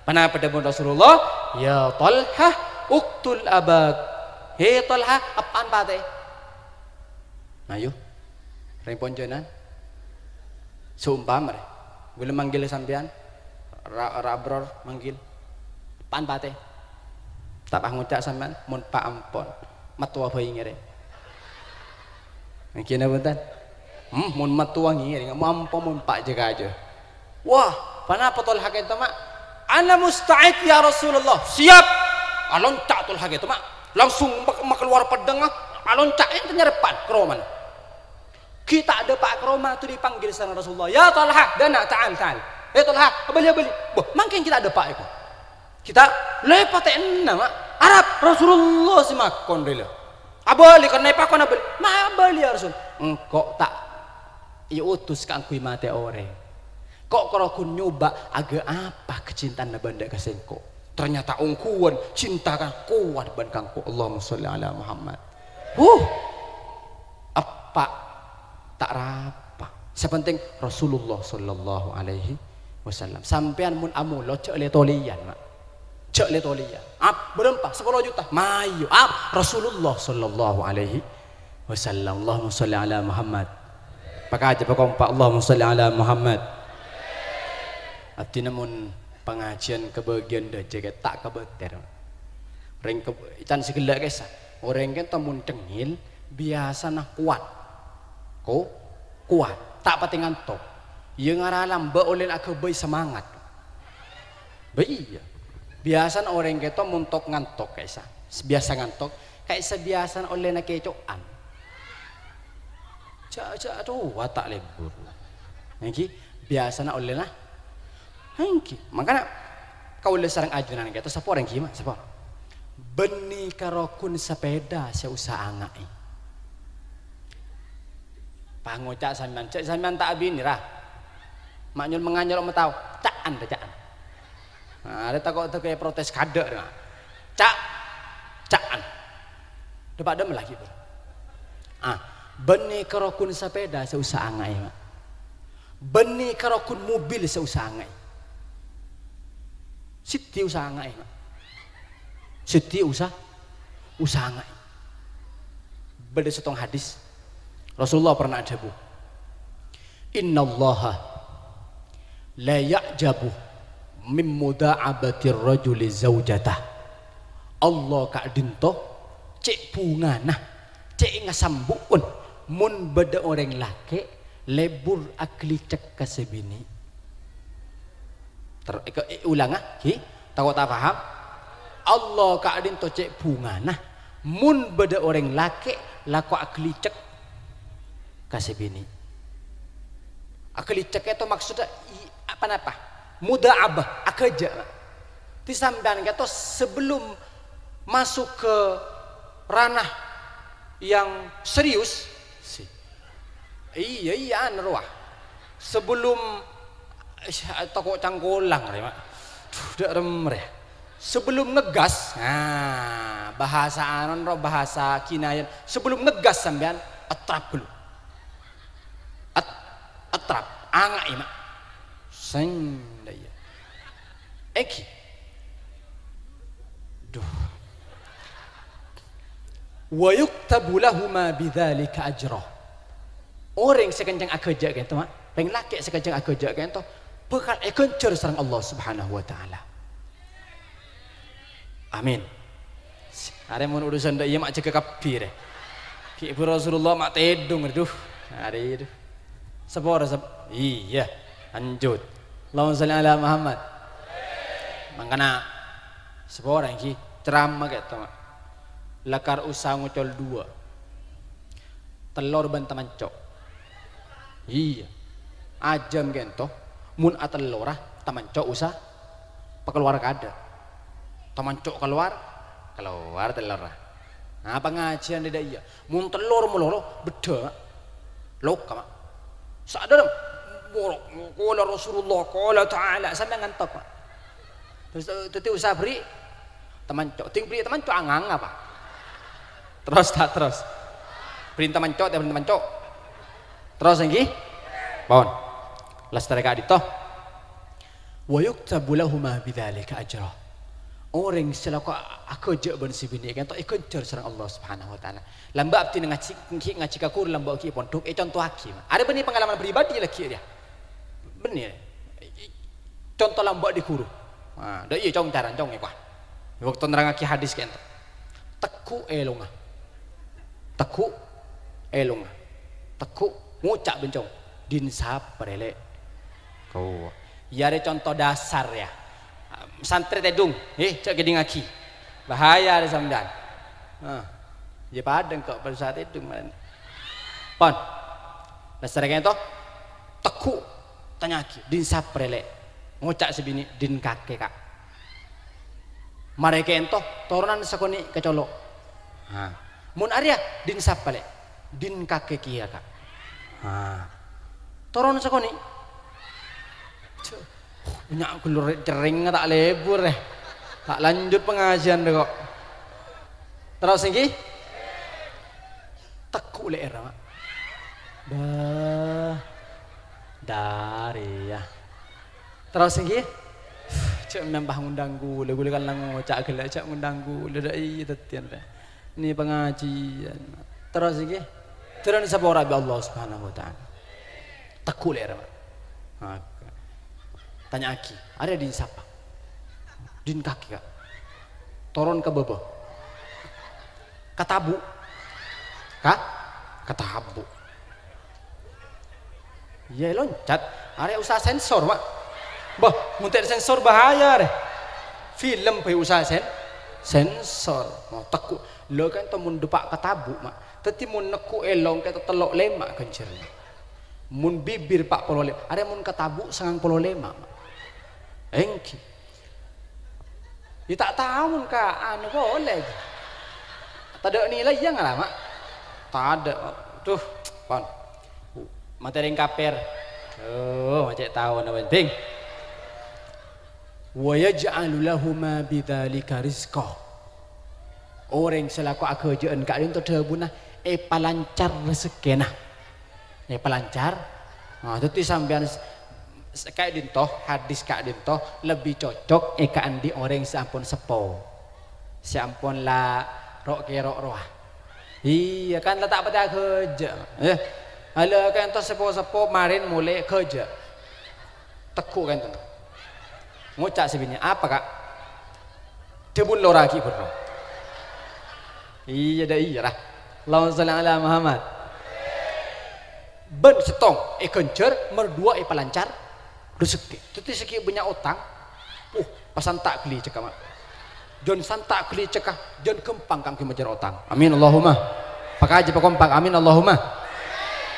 Ponapa dhâbuna Rasulullah? "Ya Thalhah, uqtul abak." "He Thalhah, eppa'an patè." Ayo, rèng ponjhângan. Saompama rè, ghulâ manggil sampèyan, ra-, ra-, Abror manggil, "Eppa'an patè." Ta' pas ngoca' sampèyan, "Mon pa' ampon, mattowa bhâi ngèrèng." Èngghi napa bhunten? Hmm, mon mattowa ngèrèng, mon ampon mon pa' jâ-kajâ. Wah, ponapa Thalhah kèto, ma'? "Ana musta'id, ya Rasulullah." Siap! Alonca' Thalhah kèto, ma'. Langsung mak-, makalowar pedhângnga, alonca' èntar nyarèpa'an ka romana. Ghi' ta' dâpa' ka roma, todus èpanggil sareng Rasulullah. "Ya Thalhah, dana, ta'al, ta'al. Eh, Thalhah, abâli, abâli." Bâh, mangkèn ghi' ta' dâpa' èko. Ghi' ta', lè patè enna, ma'. Arapa Rasulullah sè makon rèya. Abâli, karna èpakon abâli. "Ma' abâli, ya Rasul?" "Engko' ta' èotos kaangghuy matè'è orèng. Ko', koro ghun nyobâ', aghâ' apa kacintaanna bâ'na dâ' ka sèngko'. Ternyata ongghuwân cinta ka kowat bân ka engko'." Allahumma sholli ala Muhammad. Huh. Eppa' ta' rapa. Sè pentèng Rasulullah sallallahu alaihi wasallam. Sampèyan mon amolod jhâ' lè-tolèyan, ma'. Jhâ' lè-tolèyan. Ap, bârâmpa? Sapolo juta. Mayu, ap, Rasulullah sallallahu alaihi wasallam. Allahumma sholli ala Muhammad. Pakajâ pakompa', Allahumma sholli ala Muhammad. Abdhina mon pangajiân kabâgiyân dâjâ kè ta' kabâter. Rèng kè, can sè ghellâ' kèsa. Orèng kènto mon cengngel, biyasana kowat. Ko-, kowat. Ta' patè ngantok. Iyâ ngara lambâ' ollèna aghâbây samangat. Bâ iyâ. Biyasana orèng kèto mon tok-ngantok ka'issa'. Biyasa ngantok, ka'issa' biyasana ollèna kèco'an. Jhâ', jhâ' rowa ta' lebur. Èngghi, biyasana ollèna. Èngghi, mangkana kaulâ sareng ajunan kèto, sapa orèng ghi, ma'? Sapa? Bânnè karo ghun sapèda sè osa anga'è. Pangoca' sampèyan, jhâ' sampèyan ta' abinè, ra. Ma' nyol-manganyol ma' tao, ca'an, ra, ca'an. Nah, arè tako' dâgghâ' èprotes kadâ', ra. Ca', ca'an. Dâpa' dâmma lagi, Bro. Ah, bânnè karo ghun sapèda sè usa anga'è, Ma'. Bânnè karo ghun mobil sè usa anga'è. Sèdhi usa anga'è, Ma'. Sèdhi usa, usa anga'è. Bâdâ sèttong hadis, Rasulullah pernah adhâbu, "Innallaha la ya'jabu min muda'abatir rajuli zaujatah." Allah ka'dinto cè' bhungana, cè' ngasambu'en mon bâdâ orèng lakè' lebur aghâlicek ka sè binè'. Ter-, eko-, e-, ulangnga, ghi? Tako' ta' paham? Allah ka'dinto cè' bhungana, mon bâdâ orèng lakè' lako aghâlicek ka sè binè'. Aghâlicek èto maksodda i-, apa napa? Muda'abah, aghâjâ'. Ti sampèyan kèto sebelum masuk ke ranah yang serius, si-, iyâ, iyâ, anu rowa. Sebelum, eh, tako' cangkolang, rè, Ma'. Duh, dâ' remma, rè. Sebelum ngegas, nah, bahasa anu, ro, bahasa kinayat. Sebelum ngegas sampèyan, etrap dulu. Et-, etrap, anga'è, Ma'. Sèng, dâ' iyâ. Èngghi. Duh. "Wa yuktabu lahuma bidzalika ajra." Orèng sè kencèng aghâjâ' kènto, Ma', rèng lakè' sè kencèng aghâjâ' kènto bhâkal èghânjhâr sareng Allah Subhanahu wa Ta'ala. Amin. Arè mon urusan dâ' iyâ ma' jâgâ kabbhi, rè. Ghi' bu Rasulullah ma' tèdung, rè, duh. Arè, duh. Sapora, sap-, iyâ. Lanjut. Allahumma shalli ala Muhammad. Mangkana, sapora èngghi, ceramah kèto, Ma'. Lakar usa ngocol duwâ'. Tellor bân tamanco'. Iyâ. Ajâm kènto, mon atellora, tamanco' usa pakalowar kadâ'. Tamanco' kalowar, kalowar tellorra. Nah, pangajiyân dâ' iyâ. Mon tellor malolo, beddhâ, Ma'. Loka, Ma'. Sadârâ, moro, qala Rasulullah, qala Ta'ala, sampè' ngantok, Ma'. Terros, eh, dhâddhi usa bherri' tamanco'. Dhing bherri' tamanco' angang apa? Terros ta' terros? Bherri' tamanco', ta' bherri' tamanco'? Terros èngghi? Pon. Lastarè ka'dinto. "Wa yuktabu lahuma bidzalika ajra." Orèng sè lako aghâjâ' bân sè binè' kènto èghânjhâr sareng Allah Subhanahu wa Ta'ala. Lambâ' abdhina ngajhi, ghi' ngajhi ka ghuru, lambâ' ghi' pondhuk, ècontowaghi, Ma'. Arè bânnè pangalaman pribadi laghi' rèya. Bânnè. Conto lambâ' dhi ghuru. Nah, dâ' iyâ, Cong, carana, Cong, èkowa. Bâkto nerrangngaghi hadis kènto. Tegghu' èlongnga. Tegghu' èlongnga. Tegghu' ngoca' bân, Cong. "Dhin sapa rè, Lè'?" Kowa. Iyâ arè conto dasar, yâ. Santrè tèdung, eh, jhâ' kèdingngaghi. Bahaya arè sampèyan. Nah. Iyâ padâ engko' bârsa tèdung marèna. Pon. Lastarè kènto. Tegghu', tanya'aghi, "Dhin sapa rè, Lè'?" Ngoca' sè binè', "Dhin kakè, Ka'." Marè kènto, toronan sakonè' ka colo'. Ha. "Mon arèya, dhin sapa, Lè'?" "Dhin kakè kèya, Ka'." Ha. Toron sakonè'. Cè', bânnya' ghullu rè-, cerrèngnga ta' lebur, eh. Ta' lanjut pangajiyân, rè, ko'. Terros èngghi? Tegghu' lè'èrra, Ma'. Bâh. Dâri, yâ. Terros èngghi? Jhâ' mèmpah ngundang ghulâ, ghulâ kan la ngoca' ghellâ', jhâ' ngundang ghulâ, dâ' iyâ dhâddhiyân, rè. Nè pangajiyân. Terros èngghi? Dhârân sapora bi' Allah Subhanahu wa Ta'ala. Tegghu' lè'èrra, Ma'. Nah, tanya'aghi, "Arèya dhin sapa?" "Dhin kakè, Ka'." Toron ka bâbâ. Katabu'. Ka? Katabu'. Iyâ, loncat. Arèya usaha sensor, Ma'. Bâh, mon ta' sensor bahaya, rè. Film bhâi usaha sen-, sensor. Oh, tegghu'. Lho, kan, to mon dâpa' katabu', Ma'. Dhâddhi, mon negghu' èlong kèto tello' lèma' ghânjhârânna. Mon bibir pa' polo lèma'. Arèya mon katabu' sangang polo lèma', Ma'. Èngghi. Yâ, ta' tao mon ka anu polè. Tadâ' nilai yâ ngala, Ma'? Tadâ'. Duh, pon. Materi kapèr. Oh, ma' cè' taona bhâi, Bing. "Wa yaj'alu lahuma bidzalika rizqa." Orèng sè lako aghâjâ'ân ka'dinto dhâbuna, èpalancar rejekkèna. Èpalancar. Nah, dhâddhi sampèyan s-, s-, ka'dinto, hadis ka'dinto lebbi cocok èkaandi' orèng sè ampon seppo. Sè ampon la ro'-kèro' rowa. Iyâ, kan la ta' patè aghâjâ'. Eh, hala ka'dinto seppo-seppo marèn molè aghâjâ'. Tegghu' ka'dinto. Ngoca' sè binè', "Apa, Ka'?" Dhâbuna lora ghi' bârâ'. Iyâ, dâ' iyâ, ra. Allahumma shalli ala Muhammad. Bân sèttong èghânjhâr, mardhuwâ' èpalancar rejekkè. Dhâddhi sè ghi' bânnya' otang, uh, pas santa' ghâlli cekka, ma'. Jân santa' ghâlli cekka, jân ghâmpang kaangghuy majâr otang. Amin, Allahumma. Pakajâ pakompak, amin, Allahumma.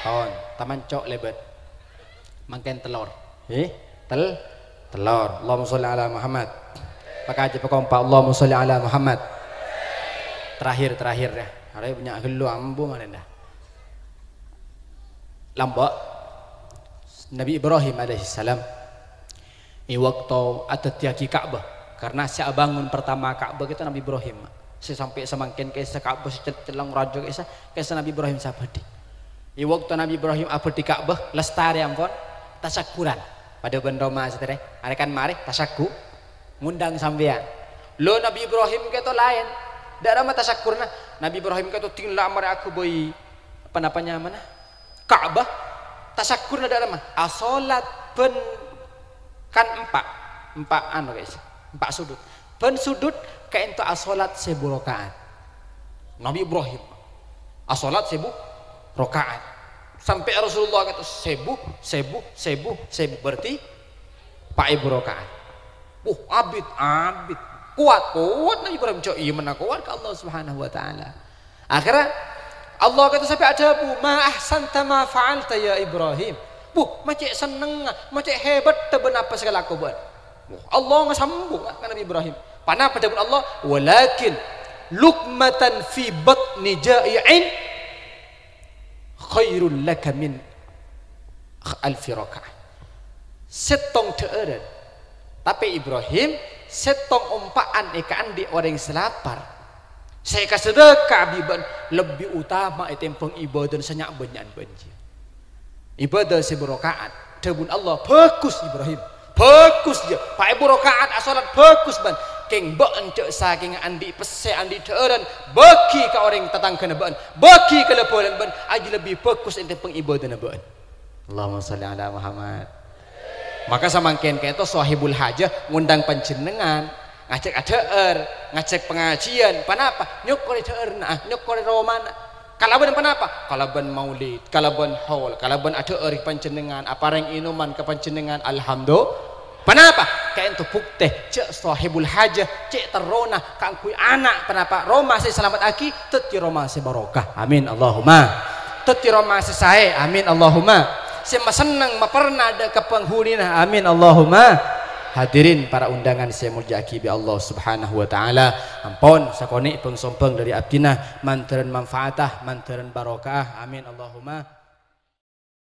Ton, taman co' lèbât. Mangkèn tellor. Eh, tel-, tellor. Allahumma sholli ala Muhammad. Pakajâ pakompak. Allahumma sholli ala Muhammad. Terakhir, terakhir, yâ. Arèya bânnya' ghâllu ambu marèn, dâ. Lambâ'. Nabi Ibrahim alaihissalam è bâkto adhâddhiyâghi Ka'bah. Karna sè abângon pertama Ka'bah itu Nabi Ibrahim. Sè sampè' samangkèn ka'issa Ka'bah sè cel-, cellèng rajâ ka'issa, ka'issa Nabi Ibrahim sè abâdhi. È bâkto Nabi Ibrahim abâdhi Ka'bah, lastarè ampon, tasyakkuran. Padâ bân roma satèya, arè kan marè tasyakku-, ngundang sampèyan. Lo, Nabi Ibrahim kèto laèn. Dâ' ramma tasyakkurna. Nabi Ibrahim kèto dingin la marè aghâbây, apa napa nyamana? Ka'bah. Tasyakkurna dâ' ramma. Asolat bân kan empa'. Empa' anu, guys. Empa' sudut. Bân sudut ka'dinto asolat sèbu raka'at. Nabi Ibrahim asolat sèbu raka'at. Sampè' Rasulullah kata sèbu, sèbu, sèbu, sèbu. Berarti pa' èbu raka'at. Wah, abit, abit. Kowat, kowat Nabi Ibrahim. Cok, iyâ mennang kowat ka Allah Subhanahu wa Ta'ala. Akhirnya Allah kata sampè' adhâbu, "Ma ahsanta ma fa'alta ya Ibrahim." Wah, ma' cè' sennengnga, ma' cè' hebatta bân apa sè èkalako bâ'na. Wah, Allah ngasambung ka Nabi Ibrahim. Ponapa dhâbuna Allah? "Walakin luqmatan fi batni ja'i'in khairul laka min alfi raka'ah." Sèttong dhâ'ârân. Tapè Ibrahim, sèttong ompa'an èkaandi' orèng sè lapar. Sè èkasadhâka bi' bâ'na lebbi utama ètèmbhâng ibâdâna sè nya'-bânnya'an bâ'na jiyâ. Ibâdâ sèbu raka'at. Dhâbuna Allah, "Bhâghus, Ibrahim. Bhâghus, jiyâ. Pa' èbu raka'at asolat bhâghus, bân. Kèng bâ'na jhâ' sakènga andi' pèssè, andi' dhâ'ârân, bâgi ka orèng tatangghâna bâ'na, bâgi ka la-bhâlâna bâ'na, ajiyâ lebbi bhâghus ètèmbhâng ibâdâna bâ'na." Allahumma shalli ala Muhammad. Maka samangkèn ka'dinto sohibul hajah ngundang panjhennengngan, ngajhâk adhâ'âr, ngajhâk pangajiân. Ponapa? Nyokorè dhâ'ârna, nyokorè romana. Kalabân ponapa? Kalabân maulid, kalabân haul, kalabân adhâ'âr ka panjhennengngan, aparèng ènoman ka panjhennengngan. Alhamdu-, ponapa? Ka'dinto buktè jhâ' sohibul hajah cè' terrona kaangghuy ana', ponapa? Roma sè èsalamettaghi dhâddhi roma sè barokah. Amin, Allahumma. Dhâddhi roma sè saè. Amin, Allahumma. Sè masenneng, maperna dâ' ka panghunina. Amin, Allahumma. Hadirin para undangan sè èmoljâ'aghi bi' Allah Subhanahu wa Ta'ala. Ampon sakonè' bâng-sombâng dâri abdhina, mandhârân manfaatah, mandhârân barokah. Amin, Allahumma.